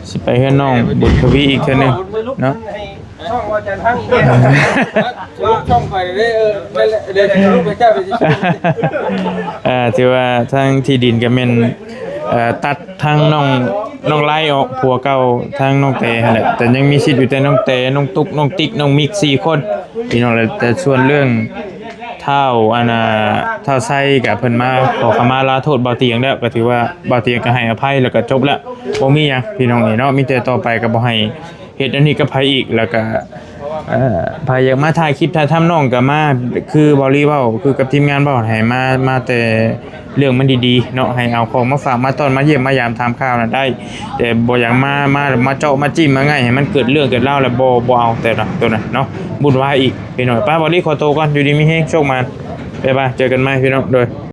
ຊິໄປເຮືອນນ້ອງບຸນທະວີອີກເທື່ອໜຶ່ງເນາະ ຊ່ອງວ່າຈັນທັງອີກແລ້ວ ລົງຊ່ອງຂ້ອຍເດ້ ເອີ ນັ້ນແຫຼະ ເດີ ລົງໄປເຈົ້າໄປຊິ ເອີ ຖືວ່າທາງທີ່ດິນກໍແມ່ນ ເອີ ຕັດທາງນ້ອງ ນ້ອງໄລອອກ ຜົວເກົ່າທາງນ້ອງແຕຫັ້ນແຫຼະ ແຕ່ຍັງມີສິດຢູ່ແຕ່ນ້ອງແຕ ນ້ອງຕຸກ ນ້ອງຕິກ ນ້ອງມິກ ສີ່ຄົນ ພີ່ນ້ອງ ແຕ່ສ່ວນເລື່ອງທ້າວ ອັນນ່າ ທ້າວໄຊກໍເພິ່ນມາຂໍຂະມາລາໂທດບ່າວຕຽງແລ້ວ ກໍຖືວ່າບ່າວຕຽງກໍໃຫ້ອະໄພ ແລ້ວກໍຈົບແລ້ວ ບໍ່ມີຫຍັງພີ່ນ້ອງເອີຍເນາະ ມີແຕ່ຕໍ່ໄປກໍບໍ່ໃຫ້ ເຮັດອັນນີ້ກັບໃຜອີກ ແລ້ວກະ ເອີ ໃຜຢາກມາຖ່າຍຄລິບຖ່າຍທຳນ້ອງກະມາ ຄືເວົ້າລີເວົ້າ ຄືກັບທີມງານເວົ້າ ໃຫ້ມາ ມາແຕ່ເລື່ອງມັນດີໆເນາະ ໃຫ້ເອົາຂອງມາຝາກມາຕ້ອນ ມາຢ້ຽມມາຢາມຖາມຂ່າວນັ້ນໄດ້ ແຕ່ບໍ່ຢາກມາ ມາ ມາເຈາະມາຈິ້ມມາງ່າຍ ໃຫ້ມັນເກີດເລື່ອງເກີດລາວແລ້ວບໍ່ ບໍ່ເອົາແຕ່ນະ ໂຕນັ້ນເນາະ ວຸ່ນວາຍອີກ ພີ່ນ້ອງ ໄປ ເວົ້າລີຂໍໂຕກ່ອນ ຢູ່ດີມີແຮງ ໂຊກໝານ ບາຍບາຍ ເຈີກັນໃໝ່ພີ່ນ້ອງ ໂດຍ.